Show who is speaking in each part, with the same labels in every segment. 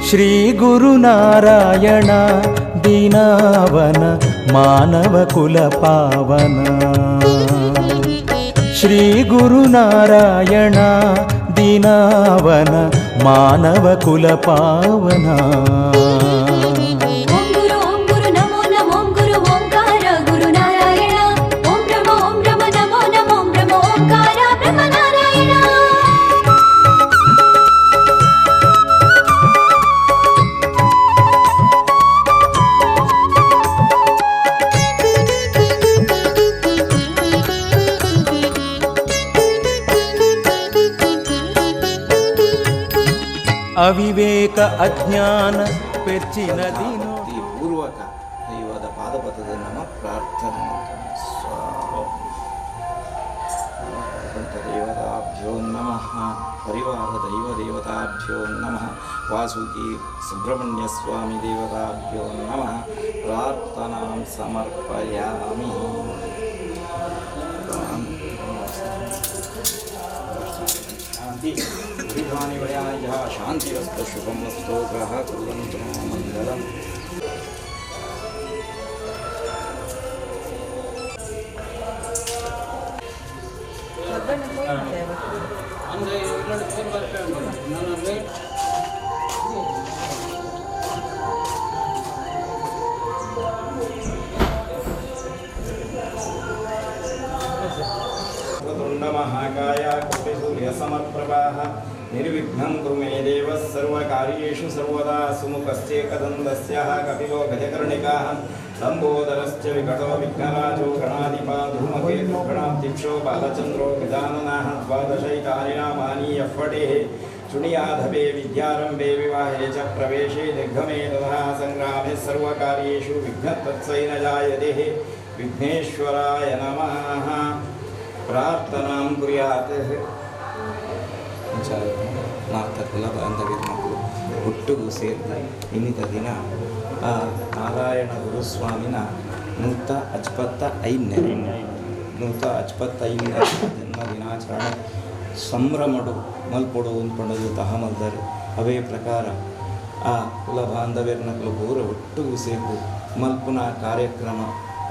Speaker 1: ಶ್ರೀ ಗುರುನಾರಾಯಣ ದೀನಾವನ ಮಾನವ ಕುಲ ಪಾವನ. ಶ್ರೀ ಗುರುನಾರಾಯಣ ದೀನಾವನ ಮಾನವ ಕುಲ ಪಾವನ.
Speaker 2: ಓಂ ಗುರು, ಓಂ ಗುರು, ನಮೋ ನಮೋ ಗುರು, ಓಂಕಾರ ಗುರು ನಾರಾಯಣ. ಓಂ ಬ್ರಹ್ಮ, ಓಂ ಬ್ರಹ್ಮ, ನಮೋ ನಮೋ ಬ್ರಹ್ಮ, ಓಂಕಾರ ಬ್ರಹ್ಮ ನಾರಾಯಣ.
Speaker 1: ಅವಿವೇಕ ಅಜ್ಞಾನ ಪೆರ್ಚಿನ ದಿನೋ
Speaker 3: ಭಕ್ತಿ ಪೂರ್ವಕ ದೈವದ ಪಾದಪಥದ ನಮ ಪ್ರಾರ್ಥನೆ. ದೇವತಾಭ್ಯೋ ನಮಃ. ಪರಿವಾರ ದೈವ ದೇವತಾಭ್ಯೋ ನಮಃ. ವಾಸುಕಿ ಸುಬ್ರಹ್ಮಣ್ಯ ಸ್ವಾಮಿ ದೇವತಾಭ್ಯೋ ನಮಃ. ಪ್ರಾರ್ಥನಾಂ ಸಮರ್ಪಯಾಮಿ. ಶಾಂತಿ ವಿಧಾನಿ ಶಾಂತಿರಸ್ತು, ಶುಭಂ ವಸ್ತು, ಗ್ರಹ ಕುರ್ವಂತು ಮಂಗಲಂ. ಮಹಾಕಾಯ ಕೋಟಿಸೂರ್ಯಸಮಪ್ರಭಾಃ ನಿರ್ವಿಘ್ನಂ ಕುರು ಮೇ ದೇವ ಸರ್ವಕಾರ್ಯೇಷು ಸರ್ವದಾ. ಸುಮುಖಶ್ಚೇಕದಂತಸ್ಯ ಕಪಿಲೋ ಗಜಕರ್ಣಿಕಾಃ ಲಂಬೋದರಶ್ಚ ವಿಕಟೋ ವಿಘ್ನರಾಜೋ ಗಣಾಧಿಪಾ ಧೂಮಕೇತು ಗಣಾಧ್ಯಕ್ಷೋ ಬಾಲಚಂದ್ರೋ ಗಜಾನನಃ. ದ್ವಾದಶೈತಾನಿ ನಾಮಾನಿ ಯಃ ಪಠೇಃ ಶೃಣುಯಾಧಪೇ ವಿದ್ಯಾರಂಭೆ ವಿವಾಹೇ ಚ ಪ್ರವೇಶೇ ನಿರ್ಗಮೇ ತಥಾ ಸಂಗ್ರಾಮೇ ಸರ್ವಕಾರ್ಯೇಷು ವಿಘ್ನ ತತ್ಸೈ ನ ಜಾಯತೆ. ವಿಘ್ನೇಶ್ವರಾಯ ನಮಃ. ಪ್ರಾರ್ಥನಾಂ ಕುರ್ಯಾತ್. ಮಾತ ಕುಲ ಬಾಂಧವ್ಯರು ಒಟ್ಟುಗು ಸೇರಿದ ಇನ್ನಿತ ದಿನ ಆ ನಾರಾಯಣ ಗುರುಸ್ವಾಮಿನ 165ನೇ ಜನ್ಮದಿನಾಚರಣೆ ಸಂಭ್ರಮಡು ಮಲ್ಪೊಡು ಉಂದ್ಪಂಡದು ತಹಮಲ್ದರು. ಅವೇ ಪ್ರಕಾರ ಆ ಕುಲ ಬಾಂಧವ್ಯರ್ನಕುಲು ಪೂರ ಒಟ್ಟುಗು ಸೇರ್ದು ಮಲ್ಪುನ ಕಾರ್ಯಕ್ರಮ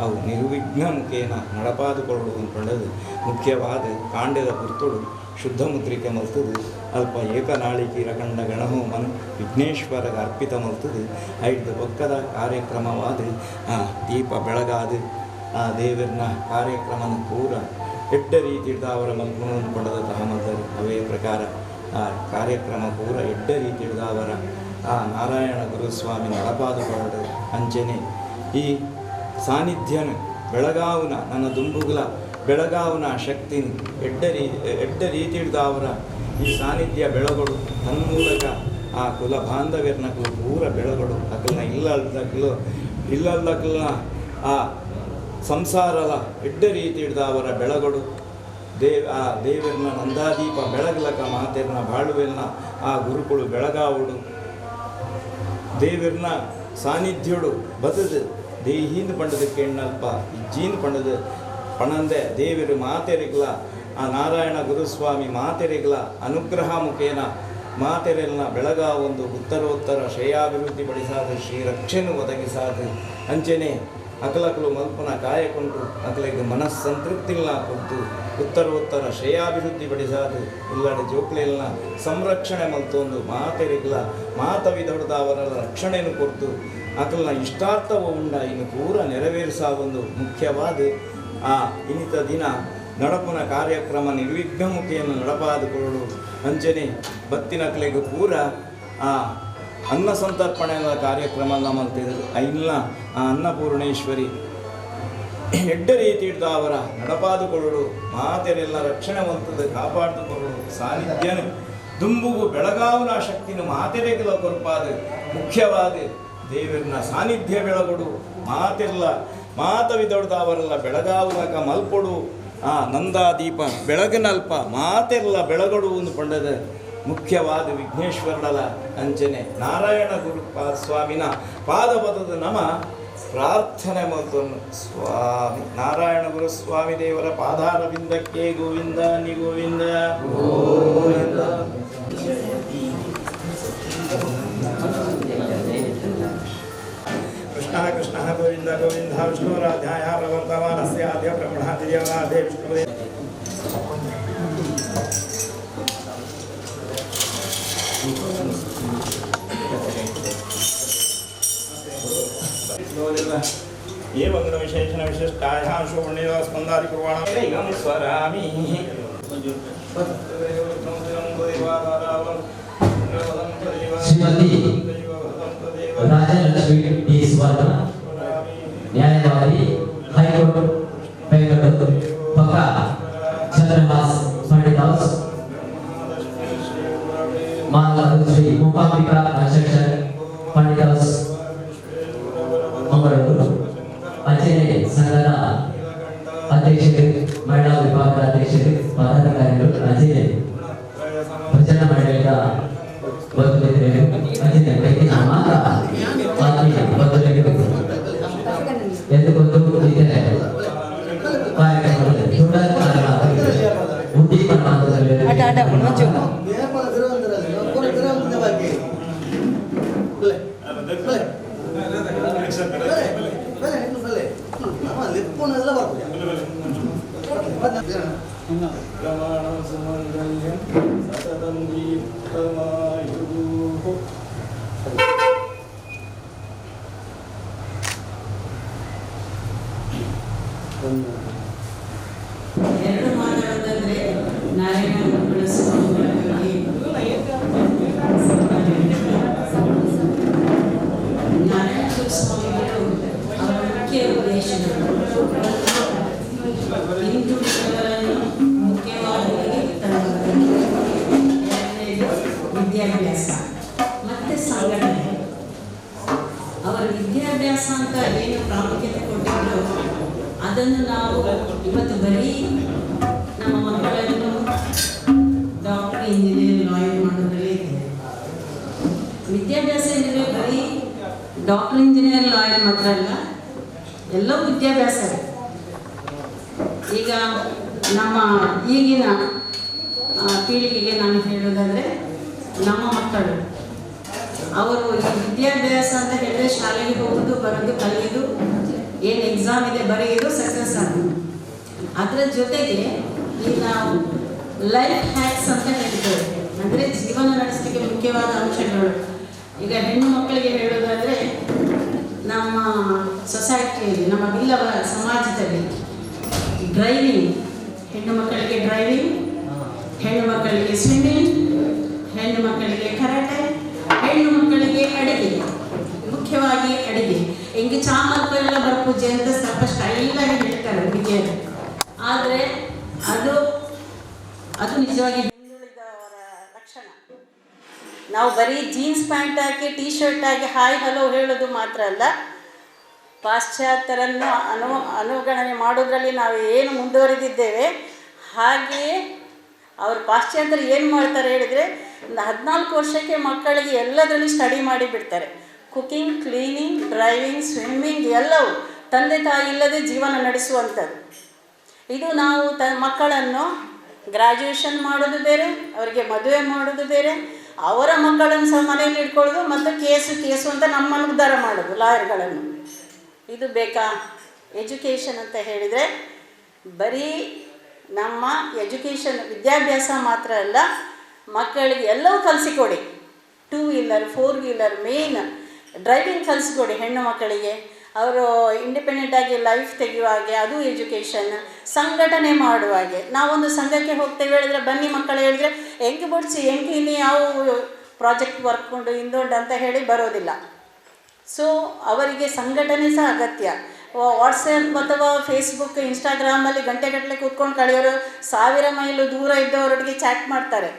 Speaker 3: ಅವು ನಿರ್ವಿಘ್ನ ಮುಖೇನ ನಡಪಾದುಕೊಳ್ಳು ಅಂದ್ಕೊಂಡದು. ಮುಖ್ಯವಾದ ಕಾಂಡೆದ ಪುರ್ತುಡು ಶುದ್ಧ ಮುದ್ರಿಕೆ ಮಲ್ತದು ಅಲ್ಪ ಏಕನಾಳಿಕೀರ ಕಂಡ ಗಣಹೋಮನು ವಿಘ್ನೇಶ್ವರಗ ಅರ್ಪಿತ ಮಲ್ತದು ಐದು ಬೊಕ್ಕದ ಕಾರ್ಯಕ್ರಮವಾದ ಆ ದೀಪ ಬೆಳಗಾದು ಆ ದೇವರನ ಕಾರ್ಯಕ್ರಮನ ಪೂರ ಎಡ್ಡ ರೀತಿಡ್ದ ಅವರ ಮಲ್ಪುನು ಅಂದ್ಕೊಂಡದ ತಹಮಲ್ದರು. ಅವೇ ಪ್ರಕಾರ ಆ ಕಾರ್ಯಕ್ರಮ ಪೂರ ಎಡ್ಡ ರೀತಿಡ್ದ ಅವರ ಆ ನಾರಾಯಣ ಗುರುಸ್ವಾಮಿ ನಡಪಾದುಕೊಳ್ಳಡು. ಅಂಚನೆ ಈ ಸಾನ್ನಿಧ್ಯನ ಬೆಳಗಾವಿನ ನನ್ನ ದುಂಬುಗುಲ ಬೆಳಗಾವಿನ ಶಕ್ತಿನ ಎಡ್ಡ ರೀತಿಡ್ದ ಅವರ ಈ ಸಾನ್ನಿಧ್ಯ ಬೆಳಗಡು. ತನ್ಮೂಲಕ ಆ ಕುಲ ಬಾಂಧವ್ಯರ್ನಕಲು ಪೂರ ಬೆಳಗಡು. ಅಕಲ್ನ ಇಲ್ಲಲ್ದಕ್ಲು ಇಲ್ಲಲ್ದಕ್ಲನ ಆ ಸಂಸಾರಲ ಎಡ್ಡ ರೀತಿಡ್ದ ಅವರ ಬೆಳಗಡು. ಆ ದೇವರನ್ನ ನಂದಾದೀಪ ಬೆಳಗ್ಲಕ ಮಾತೆರ್ನ ಬಾಳುವೆಲ್ನ ಆ ಗುರುಕುಳು ಬೆಳಗಾವುಡು. ದೇವರನ್ನ ಸಾನ್ನಿಧ್ಯುಡು ಬದದು ದೇಹೀಂದ ಪಂಡದ ಕೆಣ್ಣಲ್ಪ ಇಜ್ಜೀಂದ ಪಂಡದ ಪಣಂದೆ ದೇವರು ಮಾತೆರಿಗ್ಲ ಆ ನಾರಾಯಣ ಗುರುಸ್ವಾಮಿ ಮಾತೆರಿಗ್ಲ ಅನುಗ್ರಹ ಮುಖೇನ ಮಾತೆರೆಲ್ಲ ಬೆಳಗಾವೊಂದು ಉತ್ತರೋತ್ತರ ಶ್ರೇಯಾಭಿವೃದ್ಧಿ ಪಡಿಸಾದ ಶ್ರೀ ರಕ್ಷೆನು ಒದಗಿಸಾದ. ಅಂಚನೆ ಅಕಲಕಲು ಮಲ್ಪನ ಕಾಯಕೊಂಡು ಅಕಲಿಗೆ ಮನಸ್ಸಂತೃಪ್ತಿಲ್ಲ ಕೊಟ್ಟು ಉತ್ತರೋತ್ತರ ಶ್ರೇಯಾಭಿವೃದ್ಧಿ ಪಡಿಸಾದ ಇಲ್ಲಡೆ ಜೋಕ್ಲೆಲ್ಲ ಸಂರಕ್ಷಣೆ ಮಲ್ತೊಂದು ಮಾತೆರಿಗ್ಲ ಮಾತವಿದೊಡ್ದ ಅವರ ರಕ್ಷಣೆಯನ್ನು ಕೊಡ್ತು ಅಕಲ್ನ ಇಷ್ಟಾರ್ಥವ ಉಂಡ ಇನ್ನು ಪೂರ ನೆರವೇರಿಸ ಒಂದು ಮುಖ್ಯವಾದ ಆ ಇನ್ನಿತ ದಿನ ನಡಪುನ ಕಾರ್ಯಕ್ರಮ ನಿರ್ವಿಘ್ನ ಮುಖೆಯನ್ನು ನಡಪಾದುಕೊಳ್ಳು. ಅಂಚನೆ ಬತ್ತಿನಕ್ಲೆಗ್ ಪೂರ ಆ ಅನ್ನ ಸಂತರ್ಪಣೆ ಕಾರ್ಯಕ್ರಮ ಮಲ್ತಿದ್ರು. ಐನ್ಲ ಆ ಅನ್ನಪೂರ್ಣೇಶ್ವರಿ ಎಡ್ಡ ರೀತಿ ಹಿಡ್ದ ಅವರ ನಡಪಾದುಕೊಳ್ಳು. ಮಾತೆರೆಲ್ಲ ರಕ್ಷಣೆ ಮಂತದ ಕಾಪಾಡುಕೊಳ್ಳು. ಸಾನ್ನಿಧ್ಯನು ದುಂಬುಗು ಬೆಳಗಾವನ ಶಕ್ತಿನ ಮಾತೆರೆಗಲ ಕೊರ್ಪಾದ ಮುಖ್ಯವಾದ ದೇವರನ್ನ ಸಾನ್ನಿಧ್ಯ ಬೆಳಗೊಡು. ಮಾತೆಲ್ಲ ಮಾತವಿದೊಡ್ದ ಅವರೆಲ್ಲ ಬೆಳಗಾವನಕ ಮಲ್ಪೊಡು. ಆ ನಂದಾದೀಪ ಬೆಳಗಿನಲ್ಪ ಮಾತೆಲ್ಲ ಬೆಳಗೊಡು ಒಂದು ಪಂಡದ ಮುಖ್ಯವಾದ ವಿಘ್ನೇಶ್ವರನ ಅಂಚನೆ ನಾರಾಯಣ ಗುರು ಸ್ವಾಮಿನ ಪಾದಪದದ ನಮ ಪ್ರಾರ್ಥನೆ ಮತ್ತು ಸ್ವಾಮಿ ನಾರಾಯಣ ಗುರು ಸ್ವಾಮಿ ದೇವರ ಪಾದಾರವಿಂದಕ್ಕೆ ಗೋವಿಂದ ನಿ ಗೋವಿಂದ ಗೋವಿಂದ.
Speaker 4: ಗೋವಿಂದ ಗೋವಿಂದ ವಿಷ್ಣುರಾಧ್ಯಾಯ ಪ್ರವರ್ತಮಾನಸ್ಯ ಆದ್ಯ ಬ್ರಹ್ಮಣಃ ದಿವ್ಯನಾಥೇ ವಿಷ್ಣುವೇ. ಏವಂ ವಿಶೇಷಣ ವಿಶಿಷ್ಟಾಯಾಂಶು ಪುಣ್ಯ ಸ್ಪಂದಾದಿ ಕುರ್ವಾಣ ಸ್ವರಾಮಿ.
Speaker 5: ಶ್ರೀಮತಿ ರಾಜಲಕ್ಷ್ಮಿ ಡಿ ಸುವರ್ಣ, ನ್ಯಾಯವಾದಿ, ಹೈಕೋರ್ಟ್, ಬೆಂಗಳೂರು. ಪಕ್ಕ Chandrahas Pandit house, Malur Shri Mookambika construction, Pandit house, Mangaluru. ಅಂಚನೆ ಸಂಘದ ಅಧ್ಯಕ್ಷರು, ಮಹಿಳಾ ವಿಭಾಗದ ಅಧ್ಯಕ್ಷರು, ಪದಾಧಿಕಾರಿಗಳು, ಅಂಚನೆ ಭಜನಾ ಮಂಡಳಿಯ ಬಂಧು ಮಿತ್ರರು, ಅಂಚನೆ ವ್ಯಕ್ತಿ ಮಾತ್ರ ಆತ್ಮೀಯ ಬಂಧುಗಳು ಎಂದುಕೊಂಡು ಇತರೆ ಕಾರ್ಯಕ್ರಮದಲ್ಲಿ ಉದ್ದೀಪನ.
Speaker 4: ಪ್ರಮಾಣ ಸುಮಂಗಲ್ಯಂ ಸತತಂ ದೀಪ್ತಮಾಯುಃ.
Speaker 6: ಎರಡು ಮಾತಾಡೋದಾದ್ರೆ, ನಾರಾಯಣ ಗುರುಗಳ ಸ್ವಾಮಿಗಳ ಬಗ್ಗೆ. ನಾರಾಯಣ ಗುರು ಸ್ವಾಮಿಗಳು ಅವರ ಮುಖ್ಯ ಉದ್ದೇಶಗಳು ಹಿಂದುಳಿದವರನ್ನು ಮುಖ್ಯವಾಹಿನಿಗೆ ತರುವುದು, ಎರಡನೇದು ವಿದ್ಯಾಭ್ಯಾಸ ಮತ್ತು ಸಂಘಟನೆ. ಅವರ ವಿದ್ಯಾಭ್ಯಾಸ ಅಂತ ಏನು ಪ್ರಾಮುಖ್ಯತೆ ಕೊಟ್ಟಿದ್ರು, ಅದನ್ನು ನಾವು ಇವತ್ತು ಬರೀ ನಮ್ಮ ಮಕ್ಕಳನ್ನು ಡಾಕ್ಟರ್, ಇಂಜಿನಿಯರ್, ಲಾಯರ್ ಮಾಡೋದ್ರಲ್ಲೇ ಇದೆ. ವಿದ್ಯಾಭ್ಯಾಸ ಏನಿದೆ, ಬರೀ ಡಾಕ್ಟರ್, ಇಂಜಿನಿಯರ್, ಲಾಯರ್ ಮಾತ್ರ ಅಲ್ಲ, ಎಲ್ಲವೂ ವಿದ್ಯಾಭ್ಯಾಸವೇ. ಈಗ ನಮ್ಮ ಈಗಿನ ಪೀಳಿಗೆಗೆ ನಾನು ಹೇಳೋದಾದರೆ, ನಮ್ಮ ಮಕ್ಕಳು ಅವರು ಈ ವಿದ್ಯಾಭ್ಯಾಸ ಅಂತ ಹೇಳಿದ್ರೆ ಶಾಲೆಗೆ ಹೋಗೋದು, ಬರೋದು, ಕಲಿಯೋದು, ಏನು ಎಕ್ಸಾಮ್ ಇದೆ ಬರೆಯೋದು, ಸಕ್ಸಸ್ ಆಗೋದು. ಅದರ ಜೊತೆಗೆ ಈ ನಾವು ಲೈಫ್ ಹ್ಯಾಕ್ಸ್ ಅಂತ ಹೇಳ್ತೇವೆ, ಅಂದರೆ ಜೀವನ ನಡೆಸಲಿಕ್ಕೆ ಮುಖ್ಯವಾದ ಅಂಶಗಳು. ಈಗ ಹೆಣ್ಣು ಮಕ್ಕಳಿಗೆ ಹೇಳೋದಾದರೆ, ನಮ್ಮ ಸೊಸೈಟಿಯಲ್ಲಿ, ನಮ್ಮ ಬಿಲ್ಲವ ಸಮಾಜದಲ್ಲಿ ಡ್ರೈವಿಂಗ್, ಹೆಣ್ಣು ಮಕ್ಕಳಿಗೆ ಡ್ರೈವಿಂಗ್, ಹೆಣ್ಣು ಮಕ್ಕಳಿಗೆ ಸ್ವಿಮ್ಮಿಂಗ್, ಹೆಣ್ಣು ಮಕ್ಕಳಿಗೆ ಕರಾಟೆ, ಹೆಣ್ಣು ಮಕ್ಕಳಿಗೆ ಅಡಿಗೆ, ಮುಖ್ಯವಾಗಿ ಅಡಿಗೆ. ಹಿಂಗೆ ಚಾಮಲ್ಪೆಲ್ಲ ಬರ್ಪೂಜೆ ಅಂತ ಸ್ವಲ್ಪ ಸ್ಟೈಲಾಗಿ ಹೇಳ್ತಾರೆ ಹುಡುಗಿಯರು. ಆದರೆ ಅದು ಅದು ನಿಜವಾಗಿ ಹಿಂದುಳಿದವರ ಲಕ್ಷಣ. ನಾವು ಬರೀ jeans pant hockey, T shirt hockey, hi hello ಹೇಳೋದು ಮಾತ್ರ ಅಲ್ಲ. ಪಾಶ್ಚಾತ್ಯರನ್ನು ಅನುಗಣನೆ ಮಾಡೋದ್ರಲ್ಲಿ ನಾವು ಏನು ಮುಂದುವರೆದಿದ್ದೇವೆ, ಹಾಗೆಯೇ ಅವರು ಪಾಶ್ಚಾತ್ಯರು ಏನು ಮಾಡ್ತಾರೆ ಹೇಳಿದರೆ, 14 ವರ್ಷಕ್ಕೆ ಮಕ್ಕಳಿಗೆ ಎಲ್ಲದರಲ್ಲೂ ಸ್ಟಡಿ ಮಾಡಿ ಬಿಡ್ತಾರೆ. ಕುಕಿಂಗ್, ಕ್ಲೀನಿಂಗ್, ಡ್ರೈವಿಂಗ್, ಸ್ವಿಮ್ಮಿಂಗ್ ಎಲ್ಲವೂ ತಂದೆ ತಾಯಿ ಇಲ್ಲದೆ ಜೀವನ ನಡೆಸುವಂಥದ್ದು. ಇದು ನಾವು ಮಕ್ಕಳನ್ನು ಗ್ರ್ಯಾಜುಯೇಷನ್ ಮಾಡೋದು ಬೇರೆ, ಅವರಿಗೆ ಮದುವೆ ಮಾಡೋದು ಬೇರೆ, ಅವರ ಮಕ್ಕಳನ್ನು ಸಹ ಮನೆಯಲ್ಲಿ ಇಟ್ಕೊಳ್ಳೋದು ಮತ್ತು ಕೇಸು ಕೇಸು ಅಂತ ನಮ್ಮನ್ನು ಉದ್ಧಾರ ಮಾಡೋದು, ಲಾಯರ್ಗಳನ್ನು. ಇದು ಬೇಕಾ? ಎಜುಕೇಷನ್ ಅಂತ ಹೇಳಿದರೆ ಬರೀ ನಮ್ಮ ಎಜುಕೇಷನ್, ವಿದ್ಯಾಭ್ಯಾಸ ಮಾತ್ರ ಅಲ್ಲ, ಮಕ್ಕಳಿಗೆ ಎಲ್ಲವೂ ಕಲಿಸಿಕೊಡಿ. Two wheeler, four wheeler, main driving ಕಲಿಸಿಕೊಡಿ ಹೆಣ್ಣು ಮಕ್ಕಳಿಗೆ. ಅವರು ಇಂಡಿಪೆಂಡೆಂಟಾಗಿ ಲೈಫ್ ತೆಗೆಯುವ ಹಾಗೆ, ಅದು ಎಜುಕೇಷನ್. ಸಂಘಟನೆ ಮಾಡುವ ಹಾಗೆ. ನಾವೊಂದು ಸಂಘಕ್ಕೆ ಹೋಗ್ತೇವೆ ಹೇಳಿದ್ರೆ, ಬನ್ನಿ ಮಕ್ಕಳು ಹೇಳಿದ್ರೆ, ಎಂಕ್ ಬೊಡ್ಚಿ, ಎಂಕ್ ಇನ್ನು ಯಾವ ಪ್ರಾಜೆಕ್ಟ್ ವರ್ಕ್ ಉಂಟು, ಇಂದುಂಡು ಅಂತ ಹೇಳಿ ಬರೋದಿಲ್ಲ. ಸೊ ಅವರಿಗೆ ಸಂಘಟನೆ ಸಹ ಅಗತ್ಯ. ವಾಟ್ಸಪ್ ಅಥವಾ ಫೇಸ್ಬುಕ್, ಇನ್ಸ್ಟಾಗ್ರಾಮಲ್ಲಿ ಗಂಟೆಗಟ್ಟಲೆ ಕೂತ್ಕೊಂಡು ಕಳೆಯೋರು 1000 ಮೈಲು ದೂರ ಇದ್ದವರೊಟ್ಟಿಗೆ ಚಾಟ್ ಮಾಡ್ತಾರೆ.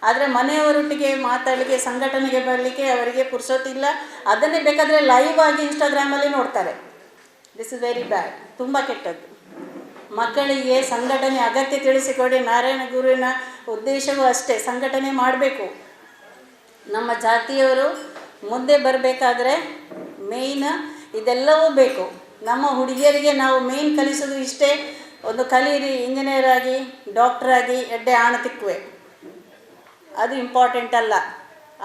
Speaker 6: ಆದರೆ ಮನೆಯವರೊಟ್ಟಿಗೆ ಮಾತಾಡಲಿಕ್ಕೆ, ಸಂಘಟನೆಗೆ ಬರಲಿಕ್ಕೆ ಅವರಿಗೆ ಪುರ್ಸೊತ್ತಿಲ್ಲ. ಅದನ್ನೇ ಬೇಕಾದರೆ ಲೈವ್ ಆಗಿ ಇನ್ಸ್ಟಾಗ್ರಾಮಲ್ಲಿ ನೋಡ್ತಾರೆ. This is very bad. ತುಂಬ ಕೆಟ್ಟದ್ದು. ಮಕ್ಕಳಿಗೆ ಸಂಘಟನೆ ಅಗತ್ಯ ತಿಳಿಸಿಕೊಡಿ. ನಾರಾಯಣ ಗುರುವಿನ ಉದ್ದೇಶವೂ ಅಷ್ಟೇ, ಸಂಘಟನೆ ಮಾಡಬೇಕು. ನಮ್ಮ ಜಾತಿಯವರು ಮುಂದೆ ಬರಬೇಕಾದ್ರೆ ಮೇಯ್ನ್ ಇದೆಲ್ಲವೂ ಬೇಕು. ನಮ್ಮ ಹುಡುಗಿಯರಿಗೆ ನಾವು ಮೇಯ್ನ್ ಕಲಿಸೋದು ಇಷ್ಟೇ, ಒಂದು ಕಲೀರಿ, ಇಂಜಿನಿಯರ್ ಆಗಿ, ಡಾಕ್ಟರ್ ಆಗಿ, ಎಡ್ಡೆ ಆಣ ತಿಕ್ಕುವೆ, ಅದು ಇಂಪಾರ್ಟೆಂಟ್ ಅಲ್ಲ.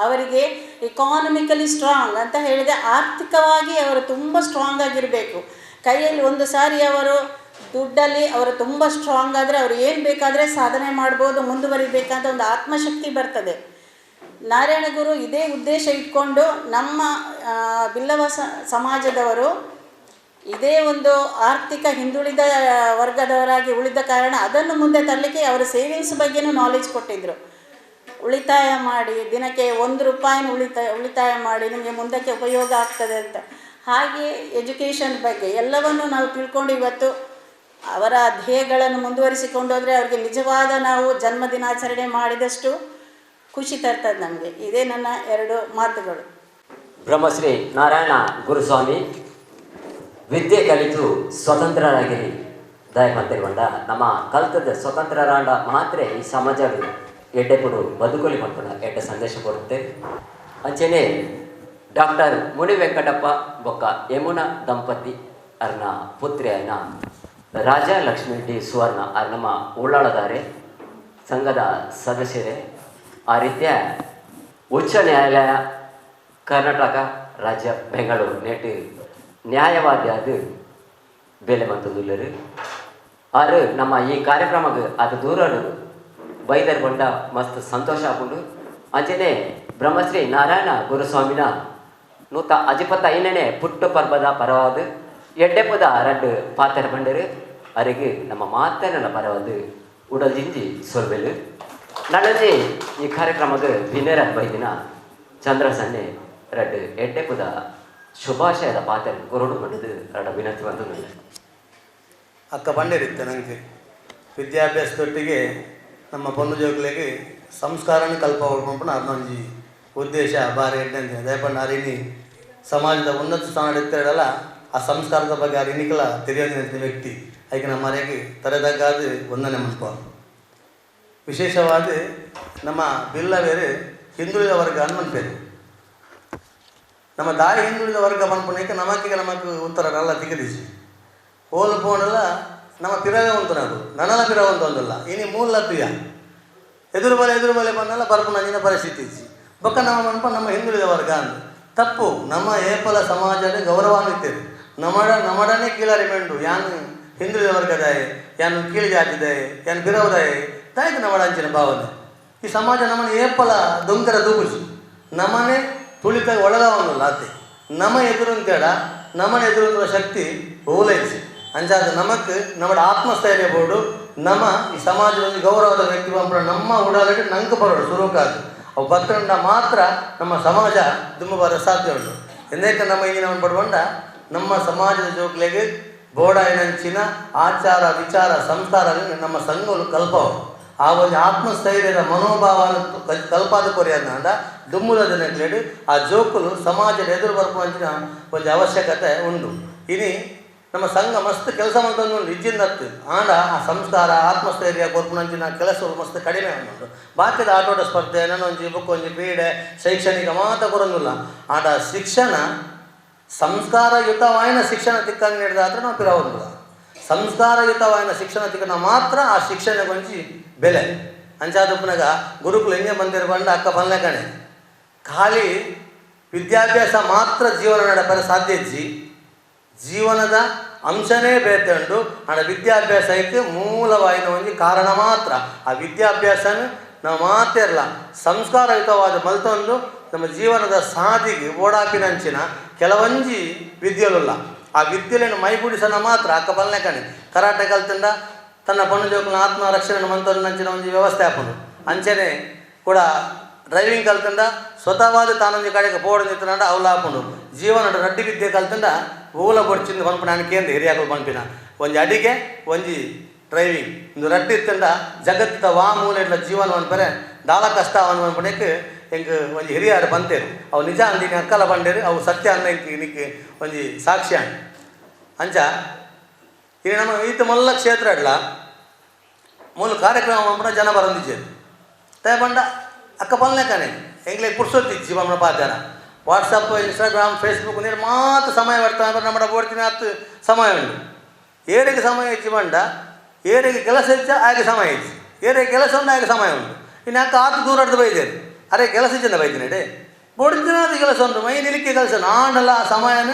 Speaker 6: ಅವರಿಗೆ ಇಕಾನಮಿಕಲಿ ಸ್ಟ್ರಾಂಗ್ ಅಂತ ಹೇಳಿದರೆ ಆರ್ಥಿಕವಾಗಿ ಅವರು ತುಂಬ ಸ್ಟ್ರಾಂಗ್ ಆಗಿರಬೇಕು. ಕೈಯಲ್ಲಿ ಒಂದು ಸಾರಿ ಅವರು ದುಡ್ಡಲ್ಲಿ ಅವರು ತುಂಬ ಸ್ಟ್ರಾಂಗ್ ಆದರೆ ಅವರು ಏನು ಬೇಕಾದರೆ ಸಾಧನೆ ಮಾಡ್ಬೋದು, ಮುಂದುವರಿಬೇಕಂತ ಒಂದು ಆತ್ಮಶಕ್ತಿ ಬರ್ತದೆ. ನಾರಾಯಣ ಗುರು ಇದೇ ಉದ್ದೇಶ ಇಟ್ಕೊಂಡು ನಮ್ಮ ಬಿಲ್ಲವ ಸಮಾಜದವರು ಇದೇ ಒಂದು ಆರ್ಥಿಕ ಹಿಂದುಳಿದ ವರ್ಗದವರಾಗಿ ಉಳಿದ ಕಾರಣ ಅದನ್ನು ಮುಂದೆ ತರಲಿಕ್ಕೆ ಅವರು ಸೇವಿಂಗ್ಸ್ ಬಗ್ಗೆನೂ ನಾಲೆಜ್ ಕೊಟ್ಟಿದ್ದರು. ಉಳಿತಾಯ ಮಾಡಿ, ದಿನಕ್ಕೆ 1 ರೂಪಾಯಿನ ಉಳಿತಾಯ ಮಾಡಿ ನಿಮಗೆ ಮುಂದಕ್ಕೆ ಉಪಯೋಗ ಆಗ್ತದೆ ಅಂತ. ಹಾಗೆ ಎಜುಕೇಷನ್ ಬಗ್ಗೆ ಎಲ್ಲವನ್ನು ನಾವು ತಿಳ್ಕೊಂಡು ಇವತ್ತು ಅವರ ಧ್ಯೇಯಗಳನ್ನು ಮುಂದುವರಿಸಿಕೊಂಡೋದರೆ ಅವರಿಗೆ ನಿಜವಾದ ನಾವು ಜನ್ಮದಿನಾಚರಣೆ ಮಾಡಿದಷ್ಟು ಖುಷಿ ತರ್ತದೆ ನಮಗೆ. ಇದೇ ನನ್ನ 2 ಮಾತುಗಳು.
Speaker 5: ಬ್ರಹ್ಮಶ್ರೀ ನಾರಾಯಣ ಗುರುಸ್ವಾಮಿ ವಿದ್ಯೆ ಕಲಿತು ಸ್ವತಂತ್ರರಾಗಿರಿ ದಯಮಂತಿರುವಂಡ ನಮ್ಮ ಕಲ್ತದ ಸ್ವತಂತ್ರರಾಂಡ ಮಾತ್ರ ಈ ಸಮಾಜ ಎಡ್ಡೆ ಕೊಡು ಬದುಕಲಿ ಮಕ್ಕಳ ಎಡ್ಡೆ ಸಂದೇಶ ಕೊಡುತ್ತೆ. ಅಂಚೆನೆ ಡಾಕ್ಟರ್ ಮುನಿ ವೆಂಕಟಪ್ಪ ಬೊಕ್ಕ ಯಮುನಾ ದಂಪತಿ ಅರ್ನ ಪುತ್ರಿ ಆಯ್ನ ರಾಜ ಲಕ್ಷ್ಮೀ ಡಿ ಸುವರ್ಣ ಅರ್ ನಮ್ಮ ಉಳ್ಳಾಳದಾರೆ ಸಂಘದ ಸದಸ್ಯರೇ. ಆ ರೀತಿಯ ಉಚ್ಚ ನ್ಯಾಯಾಲಯ ಕರ್ನಾಟಕ ರಾಜ್ಯ ಬೆಂಗಳೂರು ನೇಟು ನ್ಯಾಯವಾದಿ ಅದು ಬೇಲೆ ಮಂತದುಲ್ಲರು ಆರು ನಮ್ಮ ಈ ಕಾರ್ಯಕ್ರಮಕ್ಕೆ ಅದು ದೂರ ಬೈದರ್ ಬಂಡ ಮಸ್ತ್ ಸಂತೋಷ ಆಪುಂಡು. ಅಂಚನೆ ಬ್ರಹ್ಮಶ್ರೀ ನಾರಾಯಣ ಗುರುಸ್ವಾಮಿನ 155ನೇ ಪುಟ್ಟು ಪರ್ಬದ ಪರವಾದ ಎಡ್ಡೆಪದ ರಡ್ಡು ಪಾತ್ರ ಬಂಡರು ಅರಿಗೆ ನಮ್ಮ ಮಾತನ ಪರವಾದ ಉಡಲ್ ಜಿಂಜಿ ಸೊಲ್ವೆಲು. ನನ್ನಂಜಿ ಈ ಕಾರ್ಯಕ್ರಮದ ವಿನೇರ ಬೈದಿನ ಚಂದ್ರಸನ್ನೆ ರಡ್ಡು ಎಡ್ಡೆಪದ ಶುಭಾಶಯದ ಪಾತ್ರ ಕೊರಡು ಬಂಡದು ರಡ ವಿನಂತಿ ಬಂದು.
Speaker 7: ಅಕ್ಕ ಬಂಡೇರಿತ್ತೆ ನನಗೆ ವಿದ್ಯಾಭ್ಯಾಸದೊಟ್ಟಿಗೆ ನಮ್ಮ ಪೊಣ್ಣು ಜೋಕ್ಲೆಗ್ ಸಂಸ್ಕಾರನ ಕಲ್ಪ ಪನ್ಪುನ ಅರ್ನೊಂಜಿ ಉದ್ದೇಶ ಬಾರಿ ಎಡ್ಡೆ. ದಯಪಂಡ ಅರಿನಿ ಸಮಾಜದ ಉನ್ನತ ಸ್ಥಾನ ಇತ್ತಿರಲ್ಲ ಆ ಸಂಸ್ಕಾರದ ಬಗ್ಗೆ ಅರಿನಿಕಲ ತಿಳಿಯೋಂಥ ವ್ಯಕ್ತಿ ಅದಕ್ಕೆ ನಮ್ಮ ಮರೆಗೆ ತಲೆದಗ್ಗಾದ ವಂದನೆ ಮನ್ಪ. ವಿಶೇಷವಾದ ನಮ್ಮ ಬಿಲ್ಲವೇರು ಹಿಂದುಳಿದ ವರ್ಗ ಅನ್ಮನ್ಪೇರು. ನಮ್ಮ ದಾರಿ ಹಿಂದುಳಿದ ವರ್ಗ ಮನ್ಪುನಕ್ಕೆ ನಮಕ್ಕೀಗ ನಮಕ್ ಉತ್ತರ ನಲ್ಲ ತಿಗದಿಸಿ ಹೋಲು ಪೋಣಲ್ಲ ನಮ್ಮ ಪಿರವೇ ಉಂಟು ನಾವು ನನಲ ಪಿರವ ಅಂತ ಒಂದಲ್ಲ ಇನಿ ಮೂಲ ತುಯ ಎದುರು ಬಲೆ ಎದುರು ಬಲೆ ಬಂದಲ್ಲ ಬರ್ಪುನ ಪರಿಸ್ಥಿತಿ ಇಜ್ಜಿ ಬೊಕ್ಕ ನಮ್ಮ ಮನ್ಪ ನಮ್ಮ ಹಿಂದುಳಿದ ವರ್ಗ ಅಂದು ತಪ್ಪು. ನಮ್ಮ ಏಪಲ ಸಮಾಜದ ಗೌರವಾನ್ವಿತರು ನಮಡ ನಮಡನೆ ಕೀಳರಿ ಮೆಂಡು ಯಾನು ಹಿಂದುಳಿದ ವರ್ಗದಾಯ ಯಾನು ಕೀಳು ಜಾತಿದಾಯ ಯಾನು ಬಿರವದಾಯ ತಾಯ್ತು ನಮಡ ಅಂಚಿನ ಭಾವನೆ. ಈ ಸಮಾಜ ನಮ್ಮನೆ ಏಪಲ ದೊಂಕರ ದೂಗುಜಿ ನಮ್ಮನೆ ತುಳಿತ ಒಳಗವನ್ನಲ್ಲ ಆತೆ ನಮ್ಮ ಎದುರುಂತೇಡ ನಮ್ಮನೆ ಎದುರುಂತ ಶಕ್ತಿ ಓಲೈಸಿ ಅಂಚಾದ ನಮಕ್ ನಮ್ಮ ಆತ್ಮಸ್ಥೈರ್ಯ ಬೋರ್ಡು ನಮ್ಮ ಈ ಸಮಾಜದಲ್ಲಿ ಗೌರವದ ವ್ಯಕ್ತಿ ಬಂಪುರ ನಮ್ಮ ಉಡಾಲಕ್ಕೆ ನಂಗೆ ಬರೋಡು ಸುರುಕಾದು ಅವು ಬತ್ತಂಡ ಮಾತ್ರ ನಮ್ಮ ಸಮಾಜ ತುಂಬ ಬರ ಸಾಧ್ಯ ಉಂಟು. ಎಂದೇಕ ನಮ್ಮ ಈಗಿನ ಪಡ್ಕೊಂಡ ನಮ್ಮ ಸಮಾಜದ ಜೋಕ್ಲೆಗೆ ಬೋಡಾಯಿನಂಚಿನ ಆಚಾರ ವಿಚಾರ ಸಂಸ್ಕಾರ ನಮ್ಮ ಸಂಘಗಳು ಕಲ್ಪವು ಆ ಒಂದು ಆತ್ಮಸ್ಥೈರ್ಯದ ಮನೋಭಾವ ಕಲ್ಪಾದ ಕೊರಿಯಂದ ದುಮ್ಮುಲ ದಿನಕ್ಲೇಡು ಆ ಜೋಕುಲು ಸಮಾಜದ ಎದುರು ಬರ್ಪುವಂಚಿನ ಒಂದು ಅವಶ್ಯಕತೆ ಉಂಟು. ಇನಿ ನಮ್ಮ ಸಂಘ ಮಸ್ತ್ ಕೆಲಸ ಮಾಡ್ತಂದು ಉಂಟು ಇಜ್ಜಿಂದತ್ತು ಆಂಡ ಆ ಸಂಸ್ಕಾರ ಆತ್ಮಸ್ಥೈರ್ಯ ಕೊರ್ಪುನಂಚಿನ ಕೆಲಸ ಮಸ್ತ್ ಕಡಿಮೆ ಉಂಟು. ಬಾಕಿದ ಆಟೋಟ ಸ್ಪರ್ಧೆ ನನ್ನೊಂಜಿ ಬುಕ್ಕೊಂಜಿ ಕ್ರೀಡೆ ಶೈಕ್ಷಣಿಕ ಮಾತ ಕೊರೊಂದಿಲ್ಲ. ಆಂಡ ಶಿಕ್ಷಣ ಸಂಸ್ಕಾರಯುತವಾಯಿನ ಶಿಕ್ಷಣ ತಿಕ್ಕಂಗೆ ನೀಡಿದಾದ್ರೆ ನಾವು ಪಿರವೊಂದಿಲ್ಲ. ಸಂಸ್ಕಾರಯುತವಾಯಿನ ಶಿಕ್ಷಣ ತಿಕ್ಕನ ಮಾತ್ರ ಆ ಶಿಕ್ಷಣಕ್ಕೊಂಜಿ ಬೆಲೆ. ಅಂಚಾದಪ್ಪನಾಗ ಗುರುಕುಲ ಹೆಂಗೆ ಬಂದಿರ ಅಕ್ಕ ಬಲ್ಲೆ ಕಣೆ ಖಾಲಿ ವಿದ್ಯಾಭ್ಯಾಸ ಮಾತ್ರ ಜೀವನ ನಡೆಪರೆ ಸಾಧ್ಯ ಇಜ್ಜಿ. ಜೀವನದ ಅಂಶನೇ ಬೇತುಂಡು ಆಂಡ ವಿದ್ಯಾಭ್ಯಾಸಕ್ಕೆ ಮೂಲವಾಯಿನ ಒಂಜಿ ಕಾರಣ ಮಾತ್ರ. ಆ ವಿದ್ಯಾಭ್ಯಾಸನ ನಾವು ಮಾತಿರಲ್ಲ ಸಂಸ್ಕಾರಯುತವಾದ ಮಲ್ತೊಂದು ನಮ್ಮ ಜೀವನದ ಸಾದಿಗೆ ಓಡಾಪಿನಂಚಿನ ಕೆಲವೊಂಜಿ ವಿದ್ಯೆಲುಲ್ಲ ಆ ವಿದ್ಯೆಯನ್ನು ಮೈಗೂಡಿಸೋಣ ಮಾತ್ರ ಅಕ್ಕ ಬಲ್ಲೆ ಕಣೆ ಕರಾಟೆ ಕಲ್ತಂಡ ತನ್ನ ಪಣ್ಣು ಜೋಕುನ ಆತ್ಮ ರಕ್ಷಣೆ ಮಂತೊಂದು ಒಂಜಿ ವ್ಯವಸ್ಥೆ ಆಪುಂಡು. ಅಂಚನೆ ಕೂಡ ಡ್ರೈವಿಂಗ್ ಕಲ್ತಂಡ ಸ್ವತಃವಾದ ತಾನೊಂಜಿ ಕಡೆಗೆ ಪೋಡು ನಿಂತಂಡ ಅವಲ ಆಪುಂಡು. ಜೀವನ ರಡ್ಡಿ ವಿದ್ಯೆ ಕಲ್ತಂಡ ಓಲ ಬೊಡ್ಚಿಂದು ಪನ್ಪುನ ನಾನು ಕೇಂದ್ರ ಹಿರಿಯಾಕಲು ಪನ್ಪಿನ ಒಂಜಿ ಅಡಿಗೆ ಒಂಜಿ ಡ್ರೈವಿಂಗ್ ಇಂದು ರಡ್ಡಿ ಇತ್ತಂಡ ಜಗತ್ತ ವಾ ಮೂಲೆ ಜೀವನ ಪನ್ಪರೆ ದಾಲ ಕಷ್ಟ ಅವನು ಪನ್ಪಣಕ್ಕೆ ಎಂಕ್ ಒಂಜಿ ಹಿರಿಯಾರು ಬಂತೇರು ಅವು ನಿಜ ಅಂದಿನ ಅಕ್ಕಲ ಬಂಡೇರು ಅವು ಸತ್ಯ ಅಂದ ಎಂಕ್ ನಿಕ್ ಒಂಜಿ ಸಾಕ್ಷ್ಯ ಅಂಚ. ಇಲ್ಲಿ ನಮ್ಮ ಈತ ಮೊಲ್ಲ ಕ್ಷೇತ್ರ ಅಡ್ಲ ಮೂಲ ಕಾರ್ಯಕ್ರಮ ಪಂಪುನ ಜನ ಬರಂದಿಜ್ಜೆರ್ ತೇ ಪಂಡ ಅಕ್ಕ ಪನ್ಲೆ ಕಣೆ ಎಂಕ್ಲೆಗ್ ಪುರ್ಸೊತ್ತಿಜ್ಜಿ ಪಂಪುನ ಪಾತೆರ WhatsApp Instagram Facebook ನೀರು ಮಾತ್ರ ಸಮಯ ಬರ್ತಾನೆ ನಮ್ಮ ಬೋಡ್ತಿನ ಹತ್ತು ಸಮಯ ಉಂಟು. ಏರಿಗೆ ಸಮಯ ಇಜ್ಜಿ ಪಂಡ ಏರಿಗೆ ಕೆಲಸ ಇಜ್ಜ ಆಗೆ ಸಮಯ ಇಜ್ಜಿ ಏರಿಗೆ ಕೆಲಸ ಉಂಟು ಆಗೆ ಸಮಯ ಉಂಟು. ಇನ್ನು ಅಕ್ಕ ಆತು ದೂರ ಹಿಡ್ದು ಬೈದೇರು ಅರೆ ಕೆಲಸ ಚೆಂದ ಬೈದಿನಡೆ ಬೊಡ್ದಿನಾದ ಕೆಲಸ ಉಂಟು ಮೈ ನಿಲಿಕೆ ಕೆಲಸ ನಾಂಡಲ ಆ ಸಮಯನ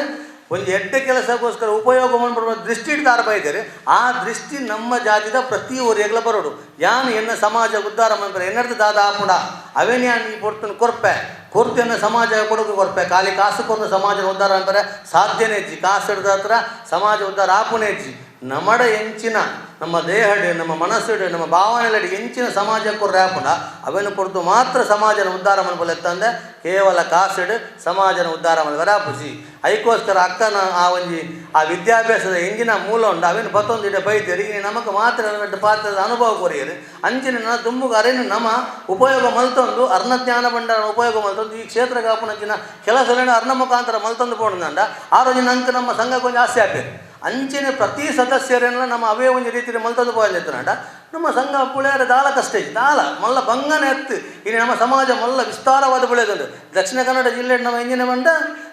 Speaker 7: ಒಂದು ಎಡ್ಡೆ ಕೆಲಸಕ್ಕೋಸ್ಕರ ಉಪಯೋಗ ಮಾಡ್ಬಿಡುವ ದೃಷ್ಟಿ ಇಡ್ತಾರ ಬೈದರೆ ಆ ದೃಷ್ಟಿ ನಮ್ಮ ಜಾತಿದ ಪ್ರತಿ ಒರಿಯಗ್ಲ ಬರೋಡು ಯಾನು ಎನ್ನ ಸಮಾಜ ಉದ್ಧಾರ ಮಾಡ್ತಾರೆ ಎನ್ನರ್ದು ದಾದ ಆಪುಂಡ ಅವೇನು ಯಾನ್ ಈ ಪೊರ್ತನ ಕೊರ್ಪೆ ಕೊರ್ತೆಯನ್ನು ಸಮಾಜ ಕೊಡೋಕೆ ಕೊರ್ಪೆ ಖಾಲಿ ಕಾಸು ಕೊರ್ದು ಸಮಾಜ ಉದ್ಧಾರ ಅಂತಾರೆ ಸಾಧ್ಯನೇ ಹೆಜ್ಜಿ ಕಾಸು ಹಿಡ್ದ ಹತ್ರ ಸಮಾಜ ಉದ್ಧಾರ ಆಪುನೇ ಹೆಜ್ಜಿ ನಮಡ ಎಂಚಿನ ನಮ್ಮ ದೇಹಡೆ ನಮ್ಮ ಮನಸ್ಸುಡೆ ನಮ್ಮ ಭಾವನೆಲಡಿ ಎಂಚಿನ ಸಮಾಜ ಕೊರ್ರೆ ಆಪುಂಡ ಅವೇನು ಕೊರ್ದು ಮಾತ್ರ ಸಮಾಜನ ಉದ್ಧಾರ ಮನ್ಪೊಲೆತ್ತಂದೆ ಕೇವಲ ಕಾಸಿಡು ಸಮಾಜನ ಉದ್ಧಾರ ಮಲ್ಪರೆ ಆಪುಜಿ ಐಕೋಸ್ಕರ ಅಕ್ಕನ ಆ ಒಂಜಿ ಆ ವಿದ್ಯಾಭ್ಯಾಸದ ಎಂಜಿನ ಮೂಲ ಉಂಡು ಅವೇನು ಬತ್ತೊಂದು ಇಡ ಬೈದೇರಿ ಇನಿ ನಮಕ್ ಮಾತ್ರ ಪಾತ್ರದ ಅನುಭವ ಕೊರಿಯರು ಅಂಚಿನ ನ ದುಂಬುಗ ಅರೇನು ನಮ್ಮ ಉಪಯೋಗ ಮಲ್ತೊಂದು ಅರ್ಣ ಜ್ಞಾನ ಭಂಡಾರ ಉಪಯೋಗ ಮಲ್ತೊಂದು ಈ ಕ್ಷೇತ್ರ ಕಾಪುನಂಚಿನ ಕೆಲಸ ಅರ್ಣ ಮುಖಾಂತರ ಮಲ್ತೊಂದು ಪೋಣಂದ ಆ ರೋಜು ನಂಗೆ ನಮ್ಮ ಸಂಘಕ್ಕೆ ಒಂಜಿ ಆಸೆ ಆಪೇರು ಅಂಚಿನ ಪ್ರತಿ ಸದಸ್ಯರನ್ನ ನಮ್ಮ ಅವೇ ಒಂದು ರೀತಿಯಲ್ಲಿ ಮಲ್ತೊಂದು ಪೋಯಂದಿತ್ತನಾಡ ನಮ್ಮ ಸಂಘ ಪುಳಿಯಾರ ದಾಲ ಕಷ್ಟ ಇತ್ತು ದಾಲ ಮಲ್ಲ ಬಂಗನೆ ಎತ್ತು ಇನ್ನು ನಮ್ಮ ಸಮಾಜ ಮಲ್ಲ ವಿಸ್ತಾರವಾದ ಪುಳಿಯದುಂಡು ದಕ್ಷಿಣ ಕನ್ನಡ ಜಿಲ್ಲೆ ನಮ್ಮ ಇಂಜಿನ ಬಂಡ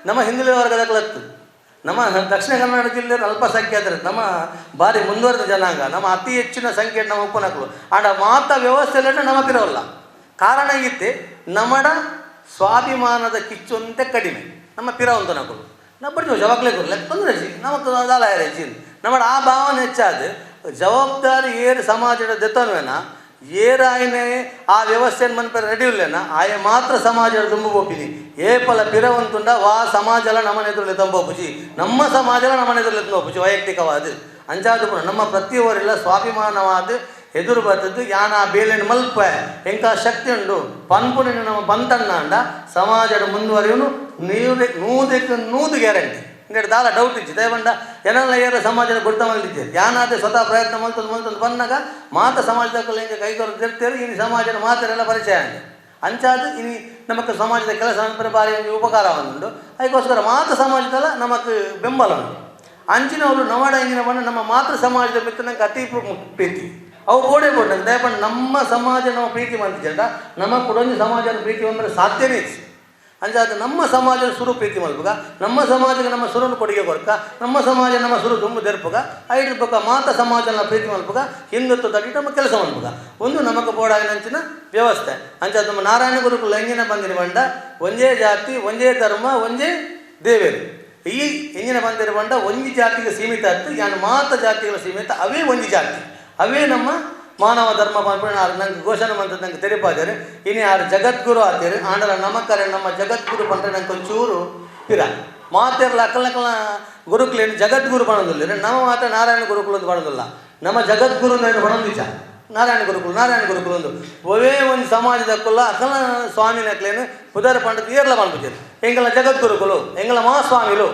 Speaker 7: ನಮ್ಮ ಹಿಂದುಳಿದ ವರ್ಗದ ನಮ್ಮ ದಕ್ಷಿಣ ಕನ್ನಡ ಜಿಲ್ಲೆ ಅಲ್ಪಸಂಖ್ಯಾತರು ನಮ್ಮ ಭಾರಿ ಮುಂದುವರೆದ ಜನಾಂಗ ನಮ್ಮ ಅತಿ ಹೆಚ್ಚಿನ ಸಂಖ್ಯೆ ನಮ್ಮ ಉಪನಕಲು ಆಂಡ ಮಾತ ವ್ಯವಸ್ಥೆಯಲ್ಲ ನಮ್ಮ ಪಿರವಲ್ಲ ಕಾರಣ ಇತ್ತೆ ನಮ್ಮಡ ಸ್ವಾಭಿಮಾನದ ಕಿಚ್ಚುಂತೆ ಕಡಿಮೆ ನಮ್ಮ ಪಿರವಂತ ನಕಲು ನಬ್ಬಡಿ ಜವಾಬ್ದಾರಿ ಕೊರಲೆ ತೊಂದರೆ ನಮಕ್ ದಾಲ ಹೆಚ್ಚಿನ ನಮ್ಮ ಆ ಭಾವನೆ ಹೆಚ್ಚಾದ ಜವಾಬ್ದಾರಿ ಏರು ಸಮಾಜದ ದೆತ್ತನ್ವೇನ ಏರಾಯನೆ ಆ ವ್ಯವಸ್ಥೆಯನ್ನು ಮನ್ಪೆ ರೆಡಿ ಇಲ್ಲೇನ ಆಯ ಮಾತ್ರ ಸಮಾಜದ ತುಂಬು ಬೋಪಿನಿ ಏಪಲ ಪಿರವಂತುಂಡ ವಾ ಸಮಾಜಲ ನಮ್ಮನೆ ಎದುರಲ್ಲಿ ತಂಬೋಪುಜಿ ನಮ್ಮ ಸಮಾಜಲ ನಮ್ಮನೆ ಎದುರಲ್ಲಿ ತಂಬೋಪುಜಿ ವೈಯಕ್ತಿಕವಾದ ಅಂಚಾದ ಕೂಡ ನಮ್ಮ ಪ್ರತಿಯವರೆಲ್ಲ ಸ್ವಾಭಿಮಾನವಾದ ಎದುರು ಬರ್ತದ್ದು ಯಾನ ಆ ಬೇಲೆನ ಮಲ್ಪ ಎಂಕ ಶಕ್ತಿ ಉಂಡು ಪನ್ಪುಣಿನ ನಮ್ಮ ಬಂತಣ್ಣ ಸಮಾಜದ ಮುಂದುವರಿಯುನು ನೀರು ನೂದಕ್ಕೆ ನೂದು ಗ್ಯಾರಂಟಿ ಇಂಗಡೆ ದಾಲ ಡೌಟ್ ಇತ್ತು ದಯವಂಡ ಏನೆಲ್ಲ ಏರ ಸಮಾಜದ ಗುರ್ತ ಮಲ್ದಿದ್ದೆ ಯಾನಾದ್ರೆ ಸ್ವತಃ ಪ್ರಯತ್ನ ಮಲ್ತಂದು ಮಲ್ತಂದು ಬಂದಾಗ ಮಾತ ಸಮಾಜದ ಹಿಂಗೆ ಕೈಗೊಳ್ತಿರ್ತೀರಿ ಇನ್ನು ಸಮಾಜದ ಮಾತರೆಲ್ಲ ಪರಿಚಯ ಆಗಿದೆ ಅಂಚಾದ ಇನಿ ನಮಕ್ ಸಮಾಜದ ಕೆಲಸ ಅನ್ಪರೆ ಬಾರಿ ಒಂಜಿ ಉಪಕಾರ ಉಂಟು ಅದಕ್ಕೋಸ್ಕರ ಮಾತ ಸಮಾಜದಲ್ಲ ನಮಕ್ ಬೆಂಬಲ ಉಂಟು ಅಂಚಿನವರು ನವಾಡ ಇಂಜಿನ ಬಣ್ಣ ನಮ್ಮ ಮಾತೃ ಸಮಾಜದ ಮಿತ್ರ ನಂಗೆ ಅತಿ ಪ್ರೀತಿ ಅವು ಗೋಡೆ ಬೋಡ ದಯಪಂಡ ನಮ್ಮ ಸಮಾಜ ನಮ್ಮ ಪ್ರೀತಿ ಮಾಡ್ತಿದ್ದ ನಮ್ಮ ಕೊಡೊಂಜಿ ಸಮಾಜನ ಪ್ರೀತಿ ಬಂದರೆ ಸಾಧ್ಯನೇ ಇತ್ತು ಅಂಚಾದ ನಮ್ಮ ಸಮಾಜದ ಸುರು ಪ್ರೀತಿ ಮಲ್ಪುಗ ನಮ್ಮ ಸಮಾಜಕ್ಕೆ ನಮ್ಮ ಸುರುನು ಕೊಡುಗೆ ಕೊರ್ಕ ನಮ್ಮ ಸಮಾಜ ನಮ್ಮ ಸುರು ತುಂಬು ದೆರ್ಪುಗ ಐದು ಬೊಕ್ಕ ಮಾತ ಸಮಾಜನ ಪ್ರೀತಿ ಮಲ್ಪುಗ ಹಿಂದುತ್ವ ತಡಿ ನಮ್ಮ ಕೆಲಸ ಮಲ್ಪುಗ ಒಂದು ನಮಕ್ ಬೋಡಾಗಿನಂಚಿನ ವ್ಯವಸ್ಥೆ ಅಂಚಾದ ನಮ್ಮ ನಾರಾಯಣ ಗುರುಕುಲ ಎಂಜಿನ ಬಂದಿನ ಬಂಡ ಒಂದೇ ಜಾತಿ ಒಂದೇ ಧರ್ಮ ಒಂದೇ ದೇವೇರು ಈ ಎಂಜಿನ ಬಂದಿರ ಬಂಡ ಒಂಜಿ ಜಾತಿಗೆ ಸೀಮಿತ ಆಯ್ತು ಯಾನು ಮಾತ ಜಾತಿಗಳ ಸೀಮಿತ ಅವೇ ಒಂಜಿ ಜಾತಿ ಅವೇ ನಮ್ಮ ಮಾನವ ಧರ್ಮ ನಂಗೆ ಘೋಷಣೆ ಮಂತ ನಂಗೆ ತೆರಿಪಾದರೆ ಇನ್ನು ಯಾರು ಜಗದ್ಗುರು ಆತೀರಿ ಆಂಡಲ ನಮಕರೆ ನಮ್ಮ ಜಗದ್ಗುರು ಪಂಡ್ರೆ ನಂಗೆ ಒಂಚೂರು ಪಿರ ಮಾತೆರ್ಲ ಅಕ್ಕಲಕ್ಕಲ ಗುರುಕುಲೇನು ಜಗದ್ಗುರು ಬಣದಿಲ್ಲ ನಮ್ಮ ಮಾತ್ರ ನಾರಾಯಣ ಗುರುಕುಲ ಅಂತ ಬಣದಿಲ್ಲ ನಮ್ಮ ಜಗದ್ಗುರು ಏನು ಬಣದಿಜ ನಾರಾಯಣ ಗುರುಕುಲ ನಾರಾಯಣ ಗುರುಕುಲ ಒಂದು ಒವೇ ಒಂದು ಸಮಾಜದ ಕುಲ್ಲ ಅಕಲ ಸ್ವಾಮಿನಕ್ಲೇನು ಪುದರ ಪಂಡದ ಏರ್ಲ ಪಂಡ್ಬಿಟ್ಟಿರು ಎಂಗಲ ಜಗದ್ಗುರುಕುಲು ಎಂಗಲ ಮಹಾಸ್ವಾಮಿಲು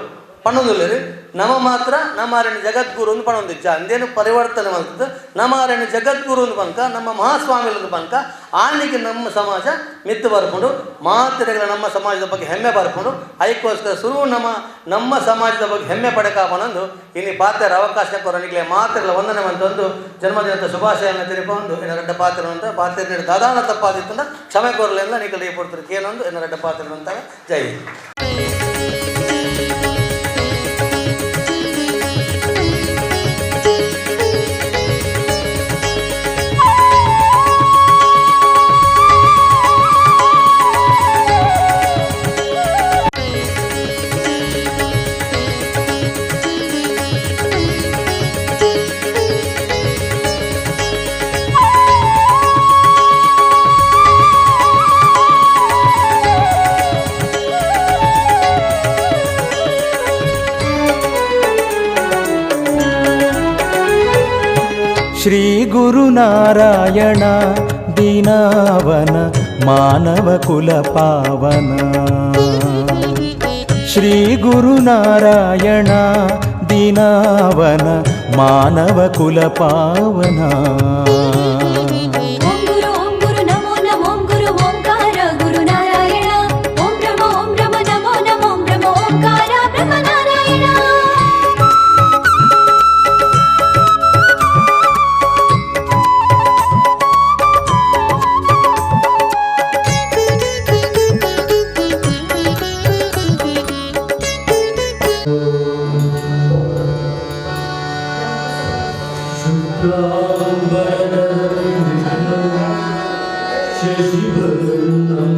Speaker 7: ಪಣ್ಣೊಂದುಲ್ಲೇರು ನಮ ಮಾತ್ರ ನಮಾರಣ್ಯ ಜಗದ್ಗುರು ಒಂದು ಪಣೊಂದಿಜ್ಜ ಅಂದೇನು ಪರಿವರ್ತನೆ ಮಾಡ್ತದೆ ನಮಾರಣ್ಯ ಜಗದ್ಗುರು ಒಂದು ಪಂಕ ನಮ್ಮ ಮಹಾಸ್ವಾಮಿಲು ಒಂದು ಪಂಕ ಆನಿಗೆ ನಮ್ಮ ಸಮಾಜ ಮಿತ್ತು ಬರ್ಕೊಂಡು ಮಾತ್ರೆಗಳ ನಮ್ಮ ಸಮಾಜದ ಬಗ್ಗೆ ಹೆಮ್ಮೆ ಬರ್ಕೊಂಡು ಅದಕ್ಕೋಸ್ಕರ ಸುರು ನಮ್ಮ ನಮ್ಮ ಸಮಾಜದ ಬಗ್ಗೆ ಹೆಮ್ಮೆ ಪಡೆಕಾಪನೊಂದು ಇನ್ನು ಪಾತ್ರ ಅವಕಾಶ ಕೊರನಿಗೆ ಮಾತ್ರೆಗಳ ವಂದನೆ ಅಂತಂದು ಜನ್ಮದಿನದ ಶುಭಾಶಯವನ್ನು ತಿಳಿಪೊಂದು ಎನ್ನರೆಡ್ಡ ಪಾತ್ರ ಅಂತ ಪಾತ್ರ ದಾದಾನ ತಪ್ಪಾದಿತ್ತಂದ ಕ್ಷಮೆ ಕೋರಲಿಲ್ಲ ನಿಕಲಿ ಪಡ್ತಾರೆ ಕೇನೊಂದು ಎನ್ನರೆಡ್ಡ ಪಾತ್ರ ಅಂತ ಜೈ.
Speaker 1: ಶ್ರೀ ಗುರುನಾರಾಯಣ ದೀನಾವನ ಮಾನವ ಕುಲ ಪಾವನ ಶ್ರೀ ಗುರುನಾರಾಯಣ ದೀನಾವನ ಮಾನವ ಕುಲ ಪಾವನ.
Speaker 8: शुक्लाम्बरधरं विष्णुं शशिवर्णं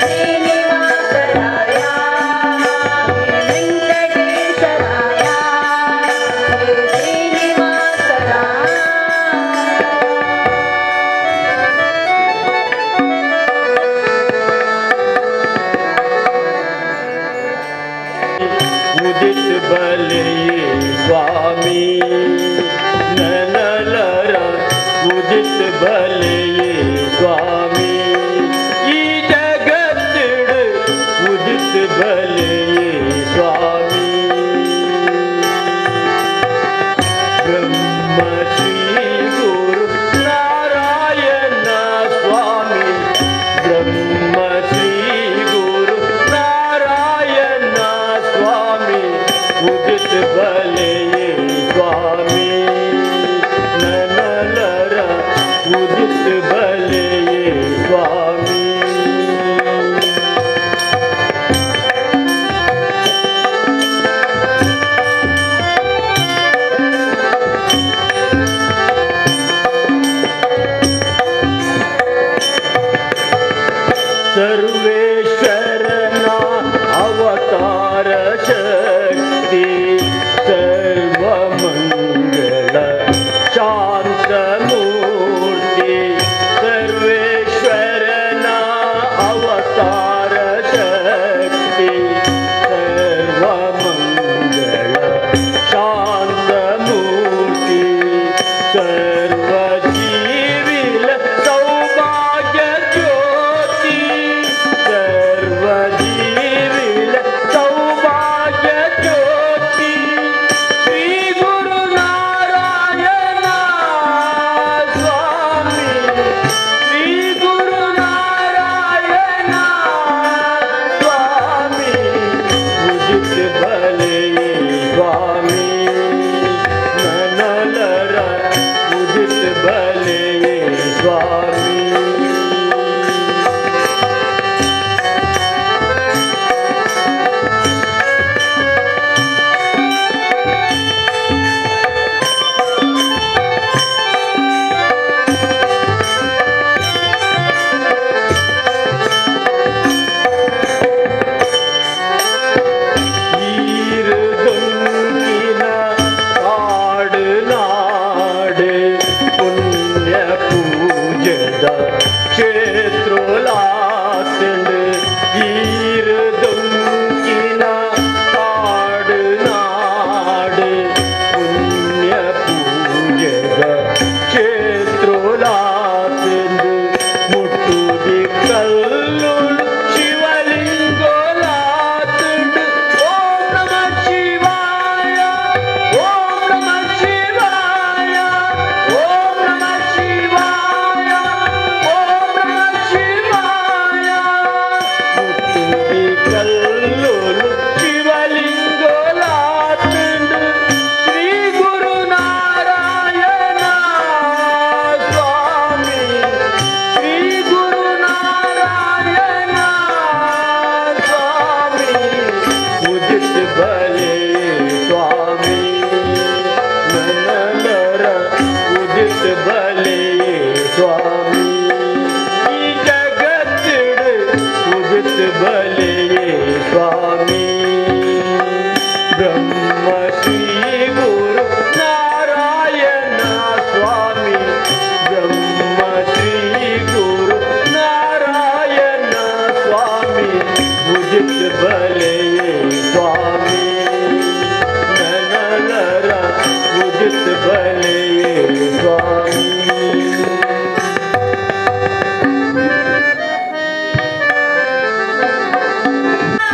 Speaker 8: ಶ್ರೀನಿವಾಸರಾಯ ವೆಂಕಟೇಶರಾಯ ಶ್ರೀನಿವಾಸರಾಯ.
Speaker 9: उदित बले स्वामी ननलरा उदित बले स्वामी ई जगत उदित बले स्वामी ब्रह्म श्री गुरु नारायण स्वामी ब्रह्म श्री गुरु नारायण स्वामी उदित बले स्वामी ननलरा उदित बले स्वामी। सर्वेश्वरना अवतार शक्ति सर्वमंगल शांत मूर्ति सर्वेश्वरना अवतार शक्ति सर्वमंगल शांत मूर्ति सर्वजीविल सौभाग्य ज्योति सर्वजीविल सौभाग्य ज्योति श्री गुरु नारायण स्वामी श्री गुरु नारायण स्वामी उदित भले स्वामी ननलरा उदित भले स्वामी। ೀರುದುಂಕಿನ ಕಾಡು ನಾಡು ಪುಣ್ಯ ಪೂಜದ ಕ್ಷೇತ್ರೋಲಾತಂಡು ಈರುದುಂಕಿನ ಕಾಡು ನಾಡು ಪುಣ್ಯ ಪೂಜದ ಕ್ಷೇತ್ರೋಲಾತಂಡು ಮುಟ್ಟುದಿ ಕಲ್ಲು ಶಿವಲಿಂಗೋಲಾತಂಡು ಓಂ ನಮಃ ಶಿವಾಯ ಓಂ ನಮಃ ಶಿವಾಯ ಓಂ ನಮಃ ಶಿವಾಯ ಓಂ ನಮಃ ಶಿವಾಯ ಮುಟ್ಟುದಿ ಕಲ್ಲು ಶಿವಲಿಂಗೋಲಾತಂಡು ಶ್ರೀ ಗುರು ನಾರಾಯಣ ಸ್ವಾಮಿ ಶ್ರೀ ಗುರು ನಾರಾಯಣ ಸ್ವಾಮಿ ಉದಿತ ಬಲೆ ಸ್ವಾಮಿ ನನ್ನರ ಉದಿತ ಬಲೆ ಸ್ವಾಮಿ ಈ ಜಗತ್ತಿಡು ಉದಿತ ಬಲೆ ಸ್ವಾಮಿ ಬ್ರಹ್ಮ ಶ್ರೀ ಗುರು ನಾರಾಯಣ ಸ್ವಾಮಿ ಬ್ರಹ್ಮ ಶ್ರೀ ಗುರು ನಾರಾಯಣ ಸ್ವಾಮಿ ಉದಿತ ಬಲೆ ಸ್ವಾಮಿ ನನ್ನರ ಉದಿತ ಬಲೆ ಸ್ವಾಮಿ.
Speaker 8: ಆ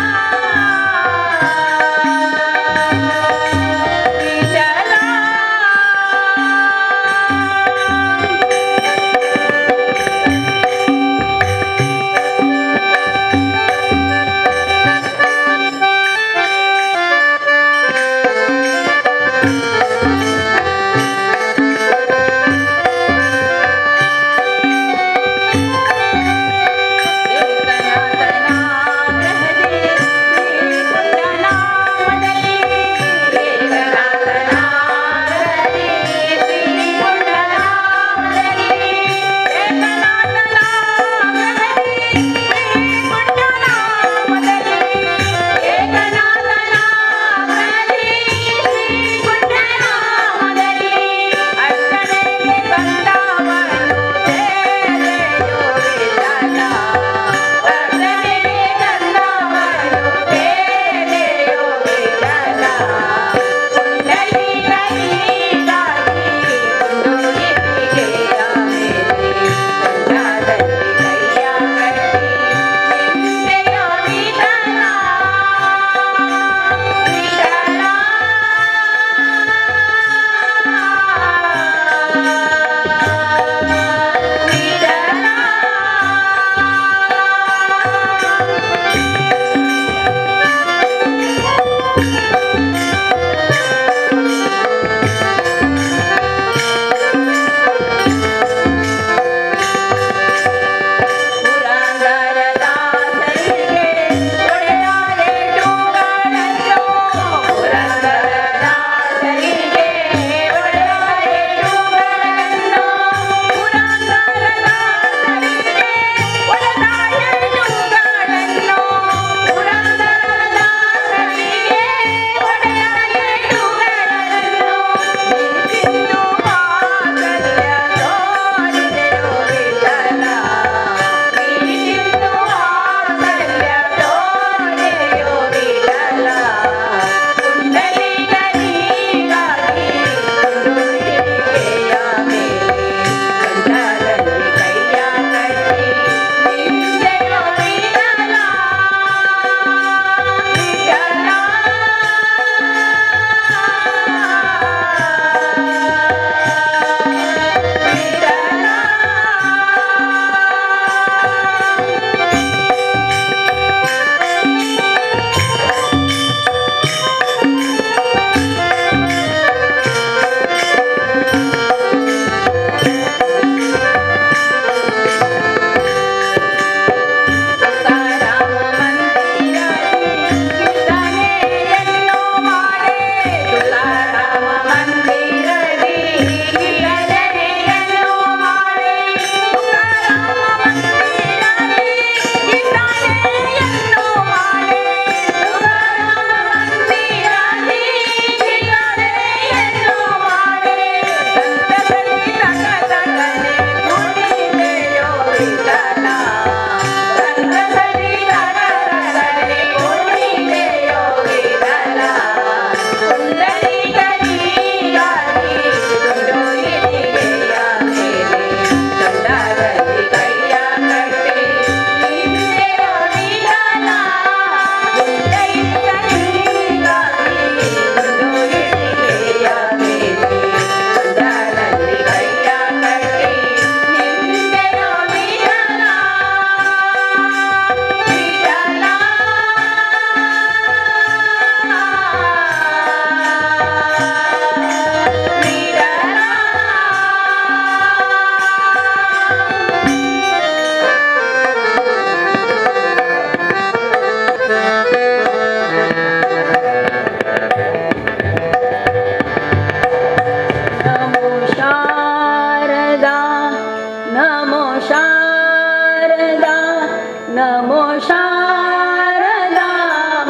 Speaker 8: ಶಾರದಾ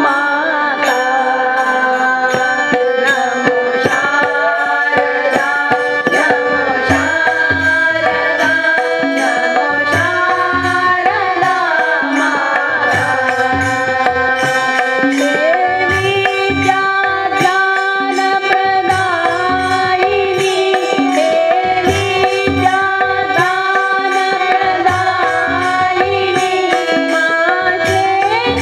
Speaker 8: ಮಾತಾ ನಮೋ ಶಾರದಾ ನಮೋ ಶಾರದಾ ನಮೋ ಶಾರದಾ ಮಾತಾ ದೇವಿ ಜ್ಞಾನ ಪ್ರದಾಯಿನಿ ದೇವಿ ಜ್ಞಾನ ಪ್ರದಾಯಿನಿ ಮಾತೆ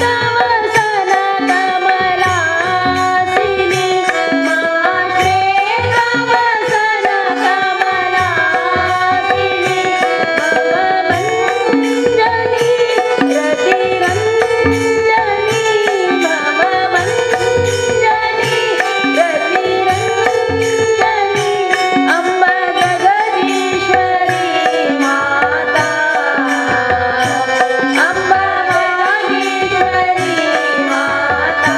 Speaker 8: ತವ ಸನ ಕಮಲಾಸಿನಿ ಮಾತೆ ತವ ಸನ ಕಮಲಾಸಿನಿ ಭವ ಮಂಜನಿ ರತಿರಂಜನಿ ಭವ ಮಂಜನಿ ರತಿರಂಜನಿ ಅಂಬ ಜಗದೀಶ್ವರಿ ಮಾತಾ ಅಂಬ ವಾಗೀಶ್ವರಿ ಮಾತಾ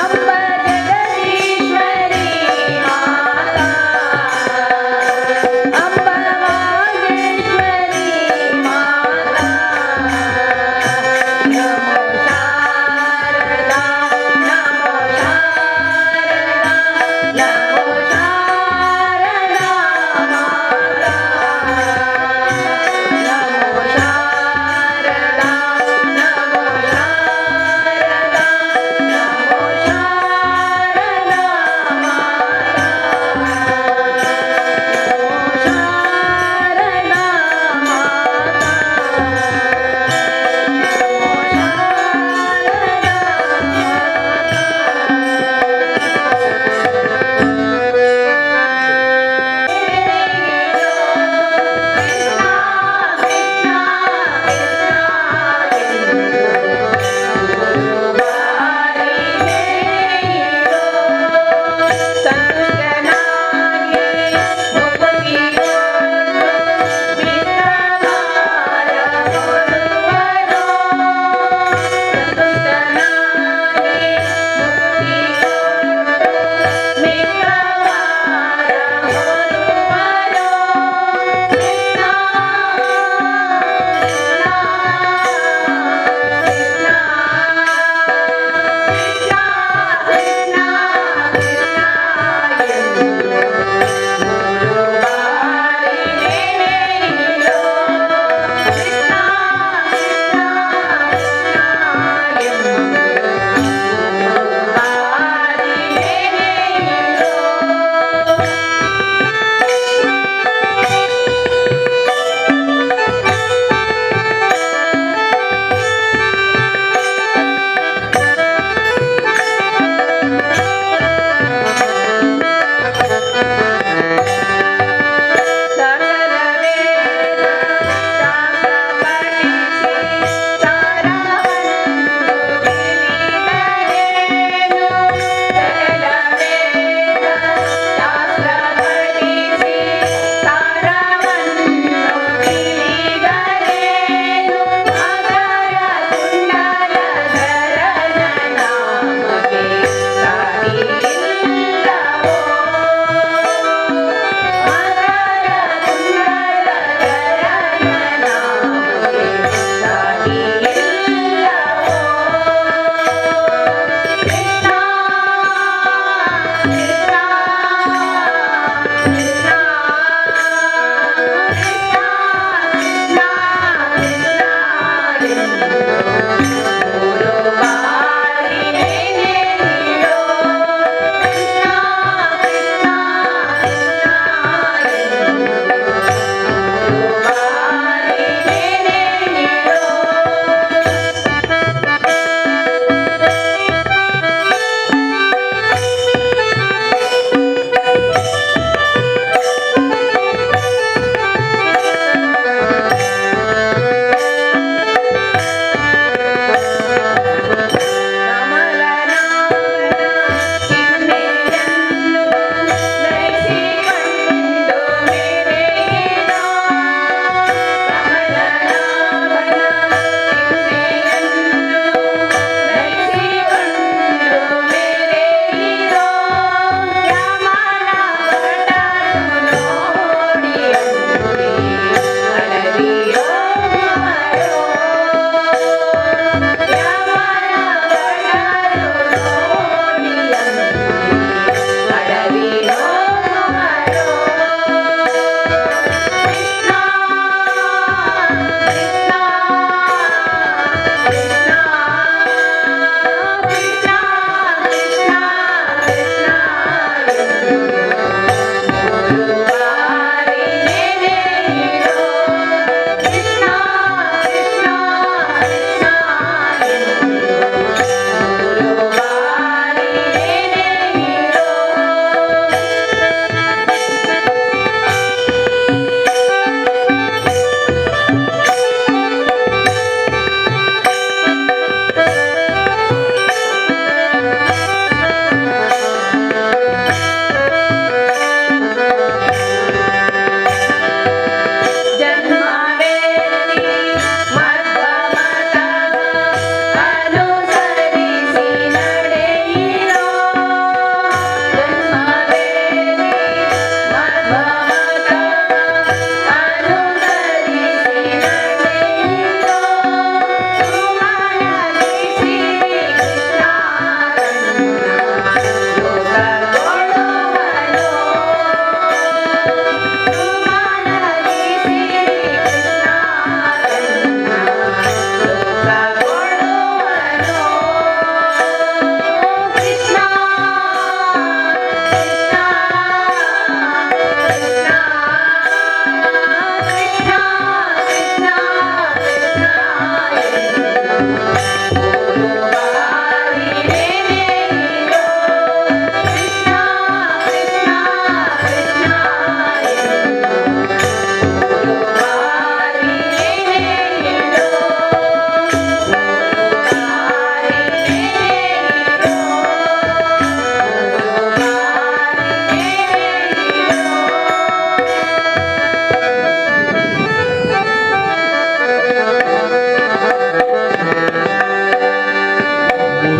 Speaker 8: ಅಂಬ ಜಗದೀಶ್ವರಿ ಮಾತಾ ಅಂಬ ವಾಗೀಶ್ವರಿ ಮಾತಾ ನಮೋ ಶಾರದಾ ನಮೋ ಶಾರದಾ ನಮೋ ಶಾರದಾ ಮಾತಾ ನಮೋ ಶಾರದಾ ನಮೋ ಶಾರದಾ ನಮೋ ಶಾರದಾ ಮಾತಾ ನಮೋ ಶಾರದಾ ಮಾತಾ ನಮೋ ಶಾರದಾ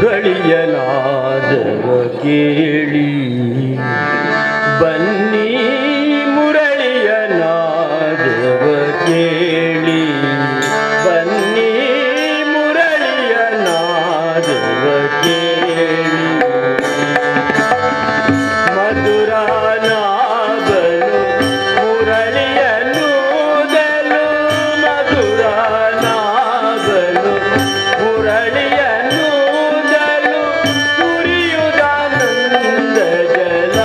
Speaker 9: ಮುರಳಿಯ ನಾದವ ಕೇಳಿ, ಬನ್ನಿ ಮುರಳಿಯ ನಾದವ ಕೇಳಿ, ಬನ್ನಿ ಮುರಳಿಯ ನಾದವ ಕೇಳಿ. ಮಧುರಾನಾದನು ಮುರಳಿಯನೂದಲು, ಮಧುರಾನಾದನು ಮುರಳಿಯನೂದಲು, ಸುರಿಯುದಾನಂದ ಜಲ.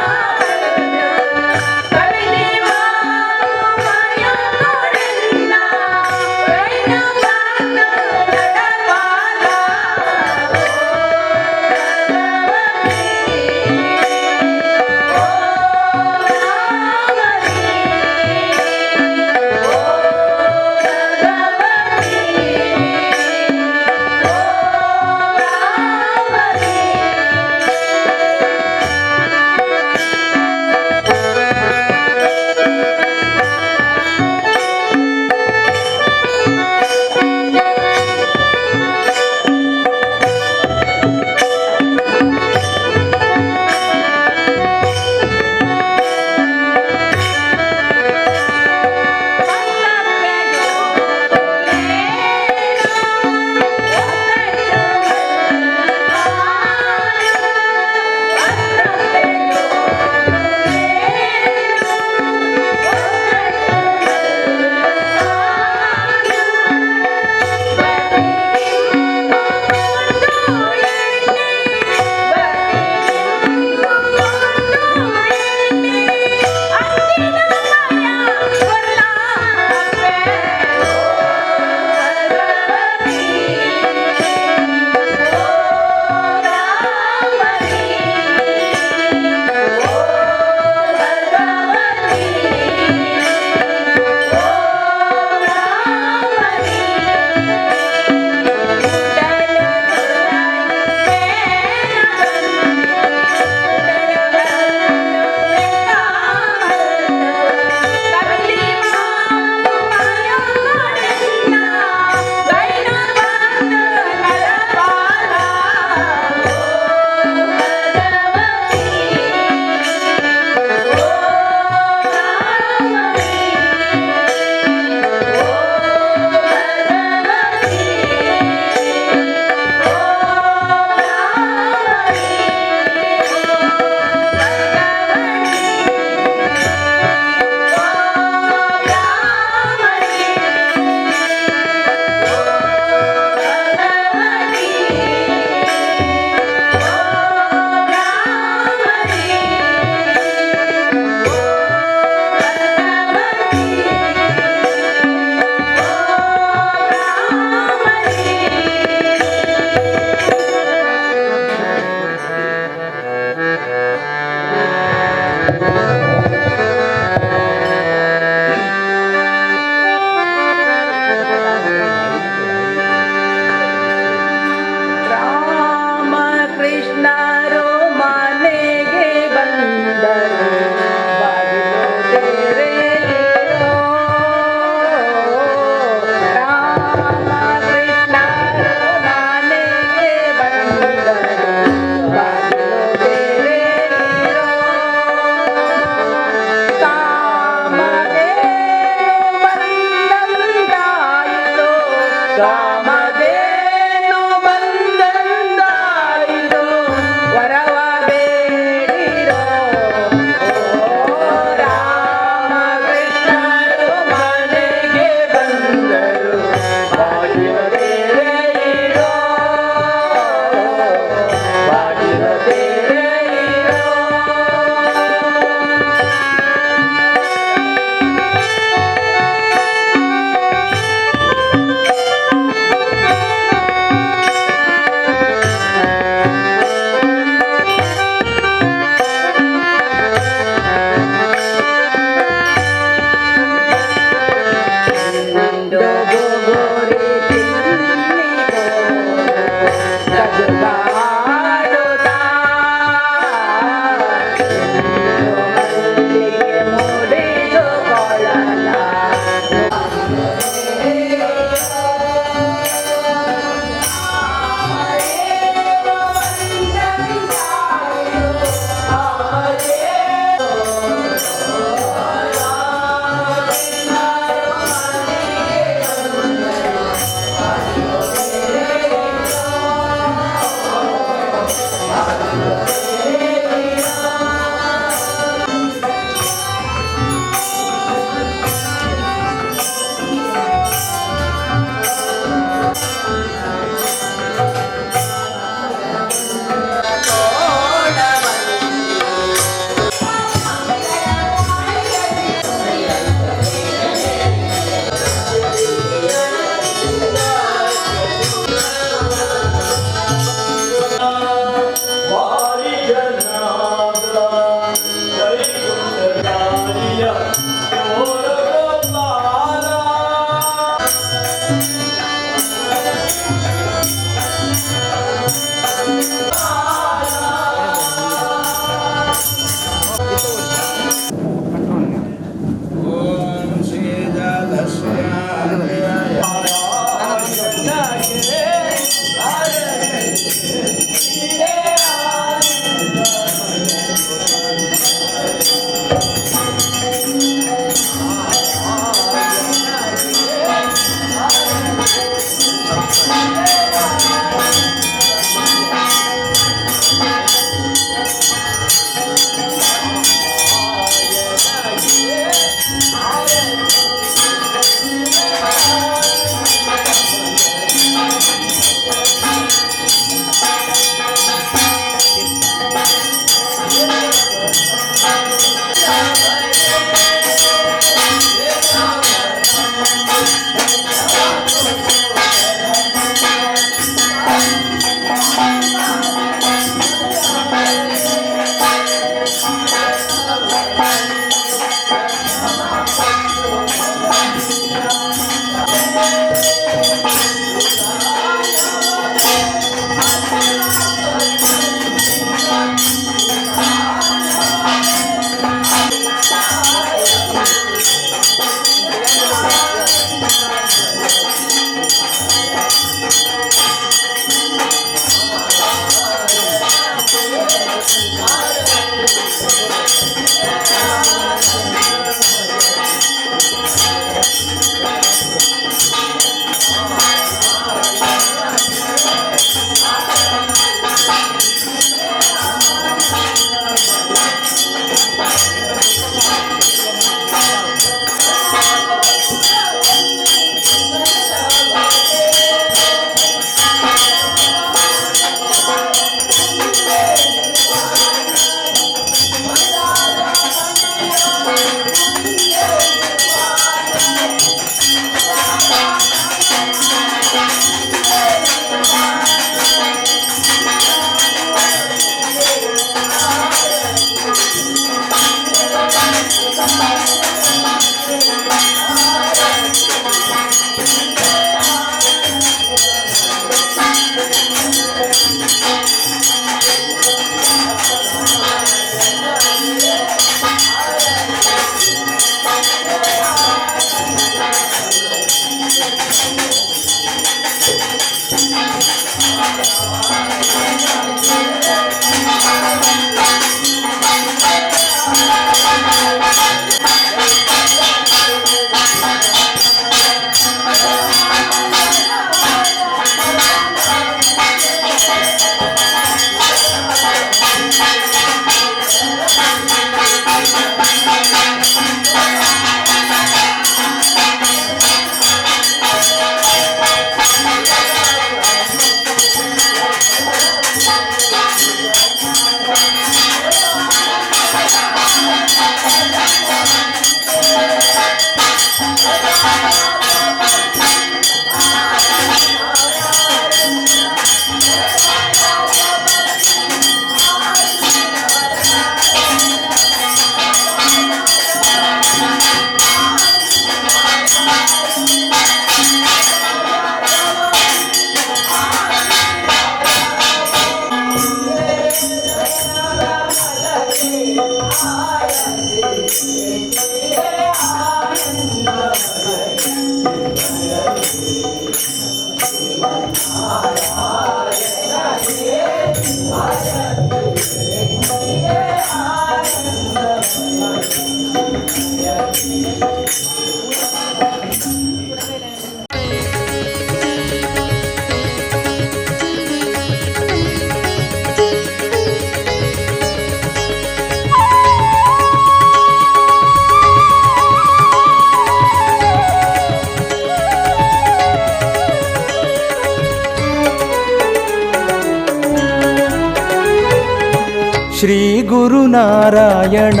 Speaker 1: ಶ್ರೀ ಗುರುನಾರಾಯಣ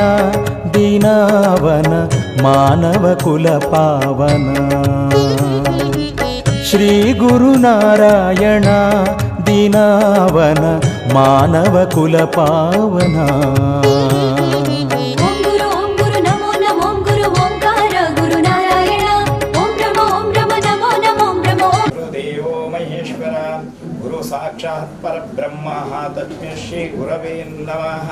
Speaker 1: ದೀನಾವನ ಮಾನವ ಕುಲ ಪಾವನ. ಶ್ರೀ ಗುರುನಾರಾಯಣ ದೀನಾವನ ಮಾನವ ಕುಲ ಪಾವನ.
Speaker 2: ಓಂ
Speaker 4: परब्रह्म तस्मै श्री गुरवे नमः।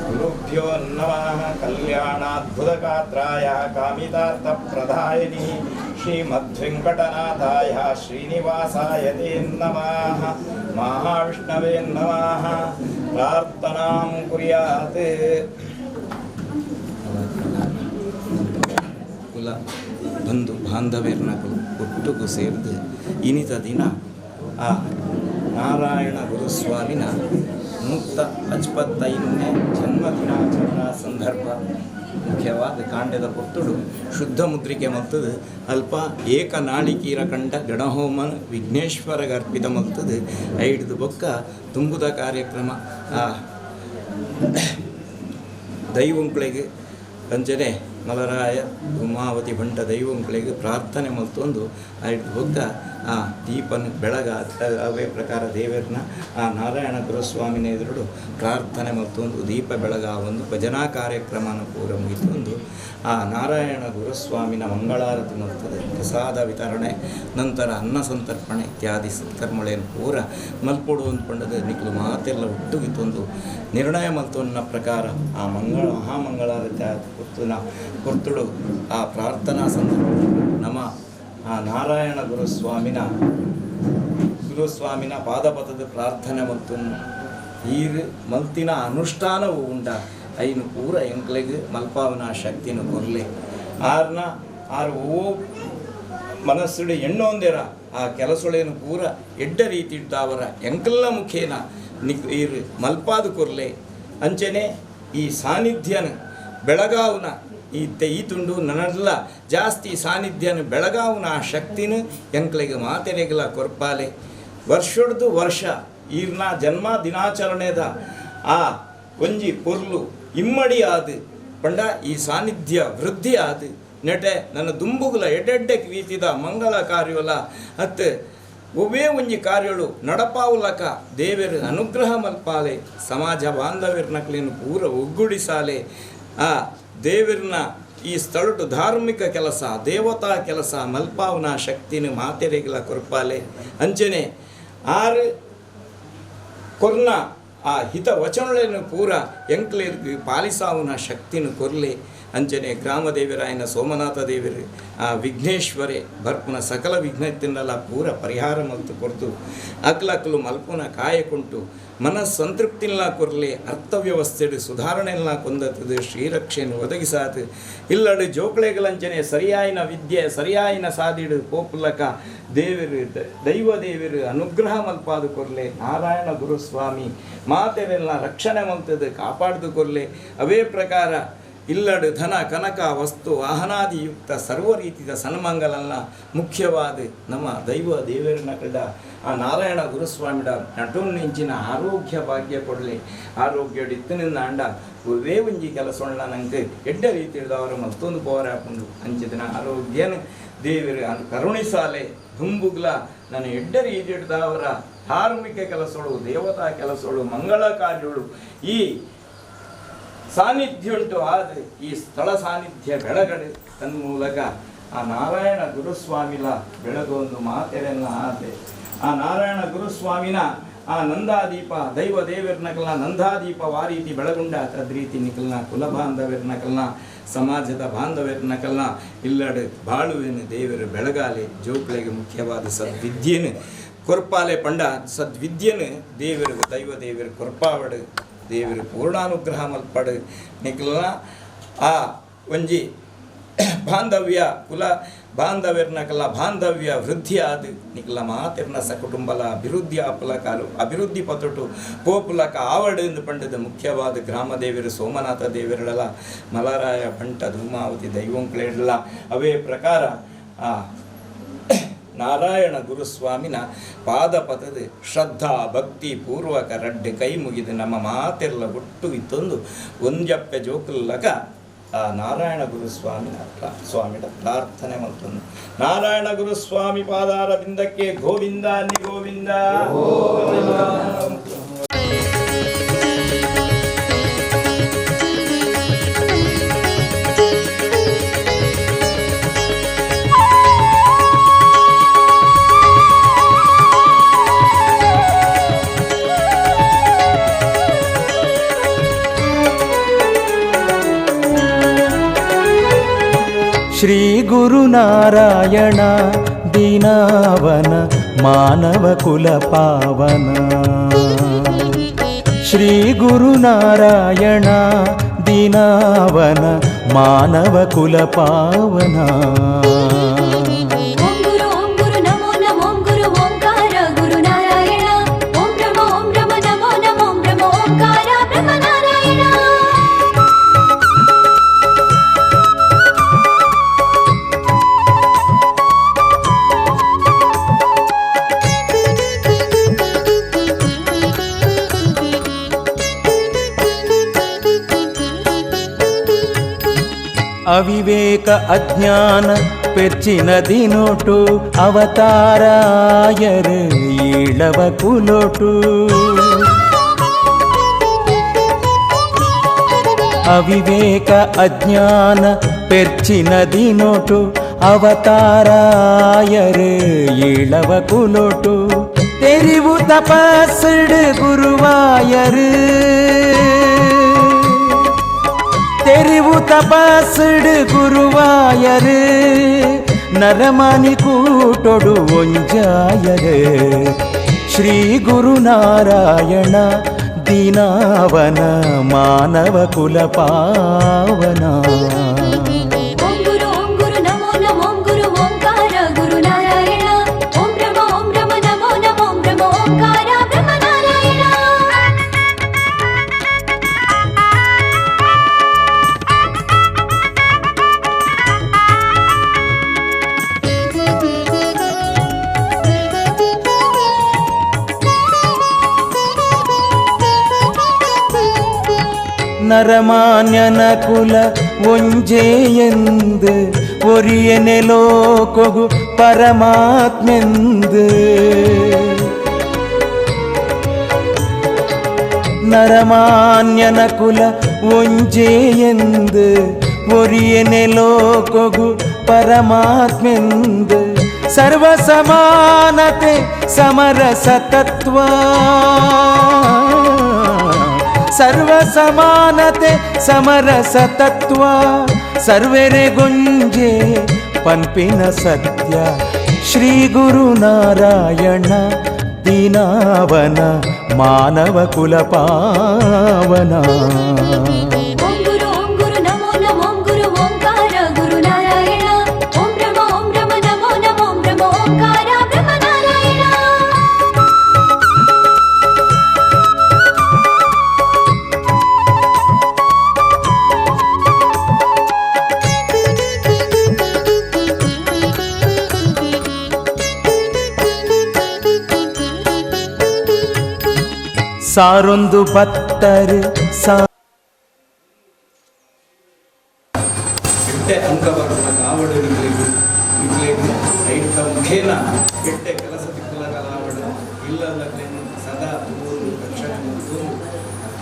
Speaker 4: गुरुभ्यो नमः। कल्याणाद्भुतगात्राय कामितार्थप्रदायिनि श्रीमद्वेङ्कटनाथाय श्रीनिवासाय ते नमः। महाविष्णवे नमः। प्रार्थनां कुर्यात्।
Speaker 3: ಕುಲ ಬಂಧು ಬಾಂಧವ್ಯರ್ನಕುಲು ಒಟ್ಟುಗು ಸೇರಿದು ಇನಿತ ದಿನ ಆ ನಾರಾಯಣ ಗುರುಸ್ವಾಮಿನ 185ನೇ ಜನ್ಮದಿನಾಚರಣಾ ಸಂದರ್ಭ ಮುಖ್ಯವಾದ ಕಾಂಡದ ಪೊತ್ತುಡು ಶುದ್ಧ ಮುದ್ರಿಕೆ ಮಲ್ತದು ಅಲ್ಪ ಏಕನಾಳಿಕೀರ ಕಂಡ ಗಣಹೋಮನ ವಿಘ್ನೇಶ್ವರಗೆ ಅರ್ಪಿತ ಮಲ್ತದು ಐಡ್ದು ಬೊಕ್ಕ ತುಂಬುದ ಕಾರ್ಯಕ್ರಮ ಆ ದೈವಂಕುಳಿಗೆ ಅಂಚನೆ ಮಲರಾಯ ಉಮಾವತಿ ಬಂಟ ದೈವಂಕುಳಿಗೆ ಪ್ರಾರ್ಥನೆ ಮಲ್ತೊಂದು ಐಡ್ದು ಬೊಕ್ಕ ಆ ದೀಪನ ಬೆಳಗ ಅವೇ ಪ್ರಕಾರ ದೇವರನ್ನ ಆ ನಾರಾಯಣ ಗುರುಸ್ವಾಮಿನ ಎದುರುಡು ಪ್ರಾರ್ಥನೆ ಮಲ್ತೊಂದು ದೀಪ ಬೆಳಗ ಒಂದು ಭಜನಾ ಕಾರ್ಯಕ್ರಮನ ಪೂರ ಮುಗಿತೊಂದು ಆ ನಾರಾಯಣ ಗುರುಸ್ವಾಮಿನ ಮಂಗಳಾರತಿ ಮಲ್ತದೆ ಪ್ರಸಾದ ವಿತರಣೆ ನಂತರ ಅನ್ನ ಸಂತರ್ಪಣೆ ಇತ್ಯಾದಿ ಸತ್ಕರ್ಮಗಳನ್ನು ಪೂರ ಮಲ್ಪೊಡು ಅಂದ್ಕೊಂಡದ್ದು ನಿಕ್ಲು ಮಾತೆಲ್ಲ ಒಟ್ಟುಗಿತ್ತೊಂದು ನಿರ್ಣಯ ಮಲ್ತೊನ್ನ ಪ್ರಕಾರ ಆ ಮಂಗಳ ಮಹಾಮಂಗಳಾರತಿ ಕೊರ್ತುನ ಕೊರ್ತುಡು ಆ ಪ್ರಾರ್ಥನಾ ಸಂದರ್ಭ ನಮ್ಮ ಆ ನಾರಾಯಣ ಗುರುಸ್ವಾಮಿನ ಪಾದಪಥದ ಪ್ರಾರ್ಥನೆ ಮತ್ತು ಈರು ಮಲ್ತಿನ ಅನುಷ್ಠಾನವು ಉಂಡ ಐನು ಪೂರ ಎಂಕ್ಲೆಗ್ ಮಲ್ಪಾವನ ಶಕ್ತಿನ ಕೊರ್ಲೆ ಆರ್ನ ಆರು ಓ ಮನಸ್ಸುಡು ಎಣ್ಣೊಂದಿರ ಆ ಕೆಲಸೊಳೇನು ಪೂರ ಎಡ್ಡ ರೀತಿ ಇದ್ದಾವರ ಎಂಕಲ್ನ ಮುಖೇನ ನಿಕ್ ಈರು ಮಲ್ಪಾದು ಕೊರ್ಲೆ ಅಂಚನೆ ಈ ಸಾನ್ನಿಧ್ಯನ ಬೆಳಗಾವ್ನ ಈ ಈ ತುಂಡು ನನಲ್ಲ ಜಾಸ್ತಿ ಸಾನ್ನಿಧ್ಯನ ಬೆಳಗಾವ್ನ ಆ ಶಕ್ತಿನ ಎಂಕ್ಲೆಗ್ ಮಾತೆರೆಗಲ ಕೊರ್ಪಾಲೆ ವರ್ಷಡ್ದು ವರ್ಷ ಈರ್ನ ಜನ್ಮ ದಿನಾಚರಣೆದ ಆ ಒಂಜಿ ಪೊರ್ಲು ಇಮ್ಮಡಿ ಆದು ಪಂಡ ಈ ಸಾನ್ನಿಧ್ಯ ವೃದ್ಧಿ ಆದು ನೆಟೆ ನನ್ನ ದುಂಬುಗುಲ ಎಡೆಡ್ಡೆ ರೀತಿದ ಮಂಗಳ ಕಾರ್ಯವಲ ಅತ್ತು ಒವ್ವೇ ಒಂಜಿ ಕಾರ್ಯಳು ನಡಪಾವುಲಕ ದೇವೆರು ಅನುಗ್ರಹ ಮಲ್ಪಾಲೆ ಸಮಾಜ ಬಾಂಧವ್ಯರ್ನಕ್ಲೇನು ಪೂರ ಒಗ್ಗೂಡಿಸಾಲೆ ಆ ದೇವರನ್ನ ಈ ಸ್ಥಳಟು ಧಾರ್ಮಿಕ ಕೆಲಸ ದೇವತಾ ಕೆಲಸ ಮಲ್ಪಾವನ ಶಕ್ತಿನ ಮಾತೆರೆಗಲ ಕೊರ್ಪಾಲೆ ಅಂಚನೆ ಆರು ಕೊರ್ನ ಆ ಹಿತ ವಚನಗಳನ್ನು ಪೂರ ಎಂಕ್ಲೇರ್ಗೆ ಪಾಲಿಸಾವನ ಶಕ್ತಿನ ಕೊರ್ಲೆ ಅಂಚನೆ ಗ್ರಾಮದೇವರಾಯನ ಸೋಮನಾಥ ದೇವರು ಆ ವಿಘ್ನೇಶ್ವರೇ ಬರ್ಪುನ ಸಕಲ ವಿಘ್ನತಿನ್ನೆಲ್ಲ ಪೂರ ಪರಿಹಾರ ಮಲ್ತು ಕೊರ್ದು ಅಕ್ಲಕ್ಲು ಮಲ್ಪುನ ಕಾಯಕುಂಟು ಮನಸ್ಸಂತೃಪ್ತಿಲ್ಲ ಕೊರ್ಲೆ ಅರ್ಥವ್ಯವಸ್ಥೆಡು ಸುಧಾರಣೆಲ್ಲ ಕೊಂದತದು ಶ್ರೀರಕ್ಷೆಯನ್ನು ಒದಗಿಸಾತು ಇಲ್ಲಡು ಜೋಕ್ಳೆಗಳಂಚನೆ ಸರಿಯಾಯಿನ ವಿದ್ಯೆ ಸರಿಯಾಯಿನ ಸಾದಿಡು ಪೋಪುಲಕ ದೇವರು ದೈವ ದೇವರು ಅನುಗ್ರಹ ಮಲ್ಪಾದು ಕೊರ್ಲೆ ನಾರಾಯಣ ಗುರುಸ್ವಾಮಿ ಮಾತೆರೆಲ್ಲ ರಕ್ಷಣೆ ಮಲ್ತದು ಕಾಪಾಡ್ದು ಕೊರ್ಲೆ ಅವೇ ಪ್ರಕಾರ ಇಲ್ಲಡು ಧನ ಕನಕ ವಸ್ತು ವಾಹನಾದಿಯುಕ್ತ ಸರ್ವ ರೀತಿಯ ಸನ್ಮಂಗಲನ್ನ ಮುಖ್ಯವಾದ ನಮ್ಮ ದೈವ ದೇವರನ್ನ ಕಡ ಆ ನಾರಾಯಣ ಗುರುಸ್ವಾಮಿಡ ನಟುನ್ನಿಂಚಿನ ಆರೋಗ್ಯ ಭಾಗ್ಯ ಕೊಡಲಿ ಆರೋಗ್ಯ ಇತ್ತನಿಂದ ಅಂಡ ಒವೇ ಒಂಜಿ ಕೆಲಸೊಳ್ಳ ನಂಗೆ ಎಡ್ಡ ರೀತಿ ಅವರ ಮತ್ತೊಂದು ಪವರ್ ಹಾಕೊಂಡು ಅಂಚಿದಿನ ಆರೋಗ್ಯನ ದೇವರು ಕರುಣಿಸಾಲೆ ದುಂಬುಗ್ಲ ನಾನು ಎಡ್ಡ ರೀತಿ ಅವರ ಧಾರ್ಮಿಕ ಕೆಲಸಗಳು ದೇವತಾ ಕೆಲಸಗಳು ಮಂಗಳ ಕಾರ್ಯಗಳು ಈ ಸಾನ್ನಿಧ್ಯ ಉಂಟು ಆದರೆ ಈ ಸ್ಥಳ ಸಾನ್ನಿಧ್ಯ ಬೆಳಗಡೆ ತನ್ಮೂಲಕ ಆ ನಾರಾಯಣ ಗುರುಸ್ವಾಮಿಲ ಬೆಳಗೊಂದು ಮಾತೆರೆಲ್ಲ ಆದೆ ಆ ನಾರಾಯಣ ಗುರುಸ್ವಾಮಿನ ಆ ನಂದಾದೀಪ ದೈವ ದೇವರ್ನಕಲ್ನ ನಂದಾದೀಪ ವಾರೀತಿ ಬೆಳಗುಂಡ ತದ್ರೀತಿ ನಿಕಲ್ನ ಕುಲ ಬಾಂಧವ್ಯರ್ನಕಲ್ನ ಸಮಾಜದ ಬಾಂಧವ್ಯರ್ನಕಲ್ನ ಇಲ್ಲಡೆ ಬಾಳುವೆನು ದೇವರು ಬೆಳಗಾಲೆ ಜೋಕ್ಲೆಗೆ ಮುಖ್ಯವಾದ ಸದ್ವಿದ್ಯೆನು ಕೊರ್ಪಾಲೆ ಪಂಡ ಸದ್ವಿದ್ಯೆನು ದೇವರು ದೈವ ದೇವರು ಕೊರ್ಪಾವಡು ದೇವರು ಪೂರ್ಣಾನುಗ್ರಹ ಮಲ್ಪಡು ನಿಕಲ್ನ ಆ ಒಂಜಿ ಬಾಂಧವ್ಯ ಕುಲ ಬಾಂಧವ್ಯರ್ನಕಲ್ಲ ಬಾಂಧವ್ಯ ವೃದ್ಧಿ ಆದ ನಿಕಲ ಮಾತಿರ್ನ ಸಕುಟುಂಬಲ ಅಭಿವೃದ್ಧಿ ಆಪಲಕಾಲು ಅಭಿವೃದ್ಧಿ ಪತೊಟು ಪೋಪುಲಕ ಆವಡು ಎಂದು ಪಂಡದ ಮುಖ್ಯವಾದ ಗ್ರಾಮ ದೇವರು ಸೋಮನಾಥ ದೇವರಡಲ ಮಲರಾಯ ಬಂಟ ಧೂಮಾವತಿ ದೈವಂಕ್ಲೇಡಲ ಅವೇ ಪ್ರಕಾರ ಆ ನಾರಾಯಣ ಗುರುಸ್ವಾಮಿನ ಪಾದಪಥದ ಶ್ರದ್ಧಾ ಭಕ್ತಿ ಪೂರ್ವಕ ರಡ್ಡೆ ಕೈ ಮುಗಿದು ನಮ್ಮ ಮಾತೆಲ್ಲ ಒಟ್ಟು ಇತ್ತೊಂದು ಒಂಜಪ್ಪೆ ಜೋಕುಲ್ಲಕ ಆ ನಾರಾಯಣ ಗುರುಸ್ವಾಮಿನ ಸ್ವಾಮಿಡ ಪ್ರಾರ್ಥನೆ ಮಲ್ತೊಂದು ನಾರಾಯಣ ಗುರುಸ್ವಾಮಿ ಪಾದಾರ ಬಿಂದಕ್ಕೆ ಗೋವಿಂದ ಅನ್ನಿ ಗೋವಿಂದ.
Speaker 1: ಶ್ರೀ ಗುರುನಾರಾಯಣ ದೀನಾವನ ಮಾನವ ಕುಲ ಪಾವನ. ಶ್ರೀ ಗುರುನಾರಾಯಣ ದೀನಾವನ ಮಾನವ ಕುಲ ಪಾವನ.
Speaker 2: ಓಂ ಗುರು ಓಂ ಗುರು ನಮೋ ನಮೋ ಗುರು ಓಂಕಾರ ಗುರು ನಾರಾಯಣ. ಓಂ ಬ್ರಹ್ಮ ಓಂ ಬ್ರಹ್ಮ ನಮೋ ನಮೋ ಬ್ರಹ್ಮ ಓಂಕಾರ ಬ್ರಹ್ಮ ನಾರಾಯಣ.
Speaker 1: ಅವಿವೇಕ ಅಜ್ಞಾನ ಪೆರ್ಚಿನ ದಿನೋಟು ಅವತಾರಾಯರು ಈಳವ ಕುಲೋಟು. ಅವಿವೇಕ ಅಜ್ಞಾನ ಪೆರ್ಚಿನ ದಿನೋಟು ಅವತಾರಾಯರು ಈಳವ ಕುಲೋಟು. ತೆರಿವು ತಪಸ್ಸುಡು ಗುರುವಾಯರು, ತೆರಿವು ತಪಸ್ಸುಡು ಗುರುವಾಯರು, ನರಮಾನಿ ಕೂಟೊಡು ಒಂಜಾಯರು. ಶ್ರೀ ಗುರುನಾರಾಯಣ ದೀನಾವನ ಮಾನವ ಕುಲ ಪಾವನ.
Speaker 2: ಓಂ ಗುರು ಓಂ ಗುರು ನಮೋ ನಮೋ ಗುರು ಓಂಕಾರ ಗುರು ನಾರಾಯಣ. ಓಂ ಬ್ರಹ್ಮ ಓಂ ಬ್ರಹ್ಮ ನಮೋ ನಮೋ ಬ್ರಹ್ಮ ಓಂಕಾರ ಬ್ರಹ್ಮ ನಾರಾಯಣ.
Speaker 1: ನರಮಾನ್ಯನ ಕುಲ ಒಂಜೇ ಎಂದು ಒರಿಯನೆ ಲೋಕೊಗು ಪರಮಾತ್ಮೆಂದು. ನರಮಾನ್ಯನ ಕುಲ ಒಂಜೇ ಎಂದು ಒರಿಯನೆ ಲೋಕೊಗು ಪರಮಾತ್ಮೆಂದು. ಸರ್ವ ಸಮಾನತೆ ಸಮರಸ ತತ್ವ, ಸರ್ವ ಸಮಾನತೆ ಸಮರಸ ತತ್ವ, ಸರ್ವೆರೆ ಗುಂಜೆ ಪನ್ಪಿನ ಸತ್ಯ. ಶ್ರೀ ಗುರುನಾರಾಯಣ ದೀನಾವನ ಮಾನವ ಕುಲ ಪಾವನ.
Speaker 2: ಓಂ ಗುರು ಓಂ ಗುರು ನಮೋ ನಮೋ ಗುರು ಓಂಕಾರ ಗುರು ನಾರಾಯಣ. ಓಂ ಬ್ರಹ್ಮ ಓಂ ಬ್ರಹ್ಮ ನಮೋ ನಮೋ ಬ್ರಹ್ಮ ಓಂಕಾರ ಬ್ರಹ್ಮ ನಾರಾಯಣ.
Speaker 1: ಸಾರೊಂದು ಭಕ್ತರು ಸಾ
Speaker 3: ಎಟ್ಟೆ ಅಂಕ ಬರ್ಪುನ ಕಾವಡು ನಿಕ್ಲೆಗ್ ನಿಕ್ಲೆಗ್ ಐತ ಮುಖೇನ ಎಟ್ಟೆ ಕೆಲಸ ತಿಕ್ಕುಲ ಕಲಾವಡು ಇಲ್ಲದಕ್ಲೆನ್ ಸದಾ ತೂದು ರಕ್ಷಣೆ ಮತ್ತು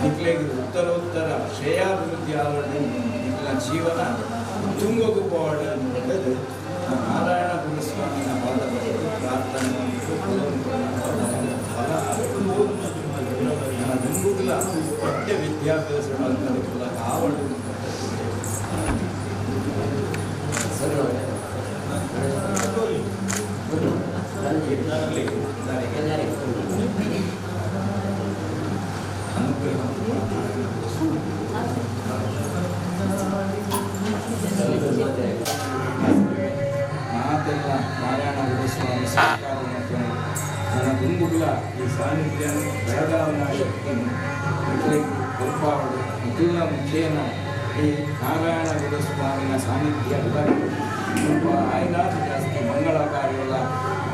Speaker 3: ನಿಕ್ಲೆಗ್ ಉತ್ತರೋತ್ತರ ಶ್ರೇಯಾಭಿವೃದ್ಧಿ ಆವಡು, ನಿಕ್ಲ ಜೀವನ ತುಂಗಗು ಪೋವಡು ಅನ್ನುವಂಥದ್ದು ನಾರಾಯಣ ಗುರುಸ್ವಾಮಿನ ಪಾದ ಪ್ರಾರ್ಥನೆ ಮತ್ತು ಫಲ ನನ್ನ ದುಂಬುಗುಲ ಎಟ್ಟೆ ವಿದ್ಯಾಭ್ಯಾಸ ಕಾವಡು. ಮಾತೆಲ್ಲ ನಾರಾಯಣ ಗುರುಸ್ವಾಮಿ ಸರ್ಕಾರ ಮತ್ತು ನನ್ನ ದುಂಬುಗುಲ ಈ ಸಾನ್ನಿಧ್ಯ ಬೆಳಗಾವಿನ ಶಕ್ತಿಯನ್ನು ಕೊಲ್ಪಾವಡು ಮಿಥುನ ಮುಖೇನ ಈ ನಾರಾಯಣ ಗುರುಸ್ವಾಮಿನ ಸಾನ್ನಿಧ್ಯ ಎಲ್ಲರಿಗೂ ಸ್ವಲ್ಪ ಆಯ್ದಾದ ಜಾಸ್ತಿ ಮಂಗಳ ಕಾರ್ಯಗಳ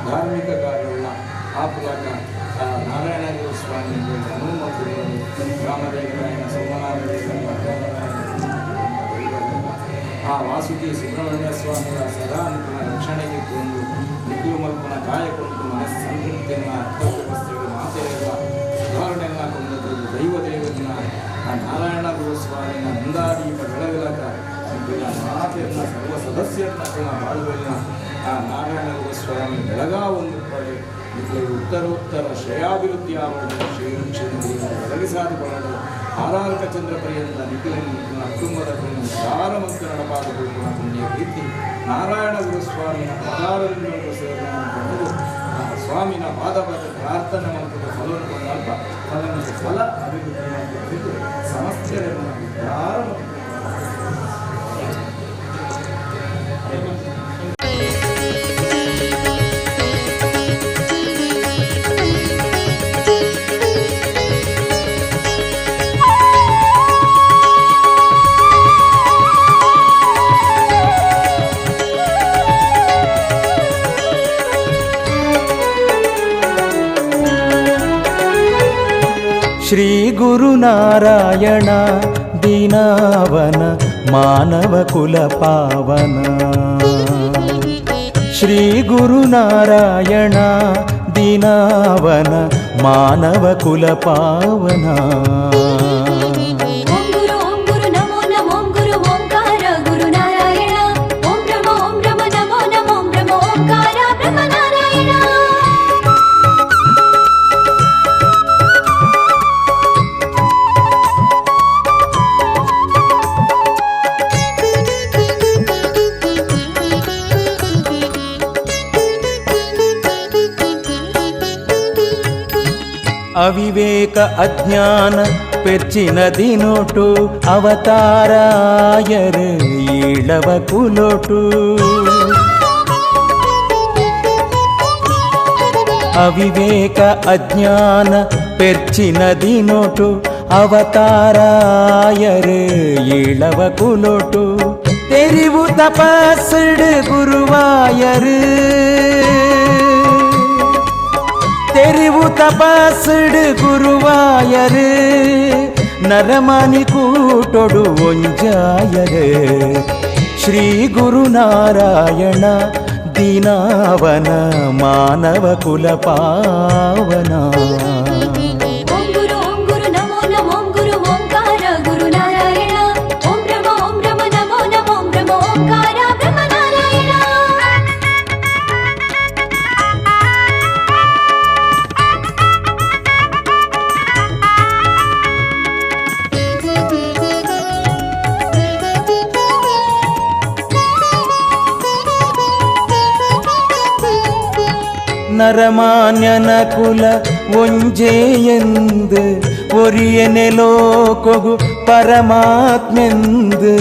Speaker 3: ಧಾರ್ಮಿಕ ಕಾರ್ಯಗಳ ಆ ಮೂಲಕ ನಾರಾಯಣ ಗುರುಸ್ವಾಮಿ ಹನುಮಂತರು ರಾಮದೇವರಾಯನ ಸೋಮನಾಥ ಆ ವಾಸುಕಿ ಸುಬ್ರಹ್ಮಣ್ಯ ಸ್ವಾಮಿಯ ಸದಾ ನಿಪುಣ ರಕ್ಷಣೆಗೆ ಒಂದು ನಿಖಿಲು ಮಲ್ಪನ ಕಾಯಕೊಂಡು ಮನಸ್ಸಂತೃಪ್ತಿಯನ್ನು ಅರ್ಥವ್ಯವಸ್ಥೆಗಳು ಮಾತೆಯ ಸುಧಾರಣೆಯನ್ನು ಕೊಂದದ್ದು ದೈವ ದೇವನ ಆ ನಾರಾಯಣ ಗುರುಸ್ವಾಮಿನ ನಂದಾದೀಪ ಬೆಳಗಲಕ ಮಾತೆಯನ್ನ ಸರ್ವ ಸದಸ್ಯರನ್ನ ಬಾಳುವೆಲ್ಲ ಆ ನಾರಾಯಣ ಗುರುಸ್ವಾಮಿ ಬೆಳಗಾವೊಂದು ಪಡೆ ನಿಖಿಲ ಉತ್ತರೋತ್ತರ ಶ್ರೇಯಾಭಿವೃದ್ಧಿ ಆವರಣ ಶ್ರೀರಂಕ್ಷಣೆ ಒದಗಿಸಾದುಕೊಳ್ಳಲು ಆರಾರ್ಕ ಚಂದ್ರ ಪರ್ಯಂತ ನಿಖಿಲನ ಕುಟುಂಬದ ದಾರ ಮತ್ತು ನಡಪಾದ ಪುಣ್ಯ ಕೀರ್ತಿ ನಾರಾಯಣ ಗುರುಸ್ವಾಮಿನ ಪದಾರವಿಂದ ಸೇವನೆ ಆ ಸ್ವಾಮಿನ ಪಾದಪದ ಪ್ರಾರ್ಥನೆ ಮಂತ್ರದ ಫಲವನ್ನು ಅಲ್ಪ ಫಲನ ಫಲ ಅಭಿವೃದ್ಧಿ ಮಾಡಿದ್ದು ಸಮಸ್ಯೆಗಳನ್ನು ಉದ್ಧಾರ ಮತ್ತು
Speaker 1: ಶ್ರೀ ಗುರುನಾರಾಯಣ ದೀನಾವನ ಮಾನವ ಕುಲ ಪಾವನ. ಶ್ರೀ ಗುರುನಾರಾಯಣ ದೀನಾವನ ಮಾನವ ಕುಲ ಪಾವನ.
Speaker 2: ಓಂ ಗುರು ಓಂ ಗುರು ನಮೋ ನಮೋ ಗುರು ಓಂಕಾರ ಗುರು ನಾರಾಯಣ. ಓಂ ಬ್ರಹ್ಮ ಓಂ ಬ್ರಹ್ಮ ನಮೋ ನಮೋ ಬ್ರಹ್ಮ ಓಂಕಾರ ಬ್ರಹ್ಮ ನಾರಾಯಣ.
Speaker 1: ಅವಿವೇಕ ಅಜ್ಞಾನ ಪೆರ್ಚಿನ ದಿನೋಟು ಅವತಾರಾಯರು ಈಳವ ಕುಲೋಟು. ಅವಿವೇಕ ಅಜ್ಞಾನ ಪೆರ್ಚಿನ ದಿನೋಟು ಅವತಾರಾಯರು ಈಳವ ಕುಲೋಟು. ತೆರಿವು ತಪಸ್ಸುಡು ಗುರುವಾಯರು, ತೆರಿವು ತಪಸ್ಸುಡು ಗುರುವಾಯರು, ನರಮಾನಿ ಕೂಟೊಡು ಒಂಜಾಯರು. ಶ್ರೀ ಗುರುನಾರಾಯಣ ದೀನಾವನ ಮಾನವ ಕುಲ ಪಾವನ.
Speaker 2: ಓಂ ಗುರು ಓಂ ಗುರು ನಮೋ ನಮೋ ಗುರು ಓಂಕಾರ ಗುರು ನಾರಾಯಣ. ಓಂ ಬ್ರಹ್ಮ ಓಂ ಬ್ರಹ್ಮ ನಮೋ ನಮೋ ಬ್ರಹ್ಮ ಓಂಕಾರ ಬ್ರಹ್ಮ ನಾರಾಯಣ.
Speaker 1: ನರಮಾನ್ಯನ ಕುಲ ಒಂಜೇ ಎಂದು ಒರಿಯನೆ ಲೋಕೊಗು ಪರಮಾತ್ಮೆಂದು.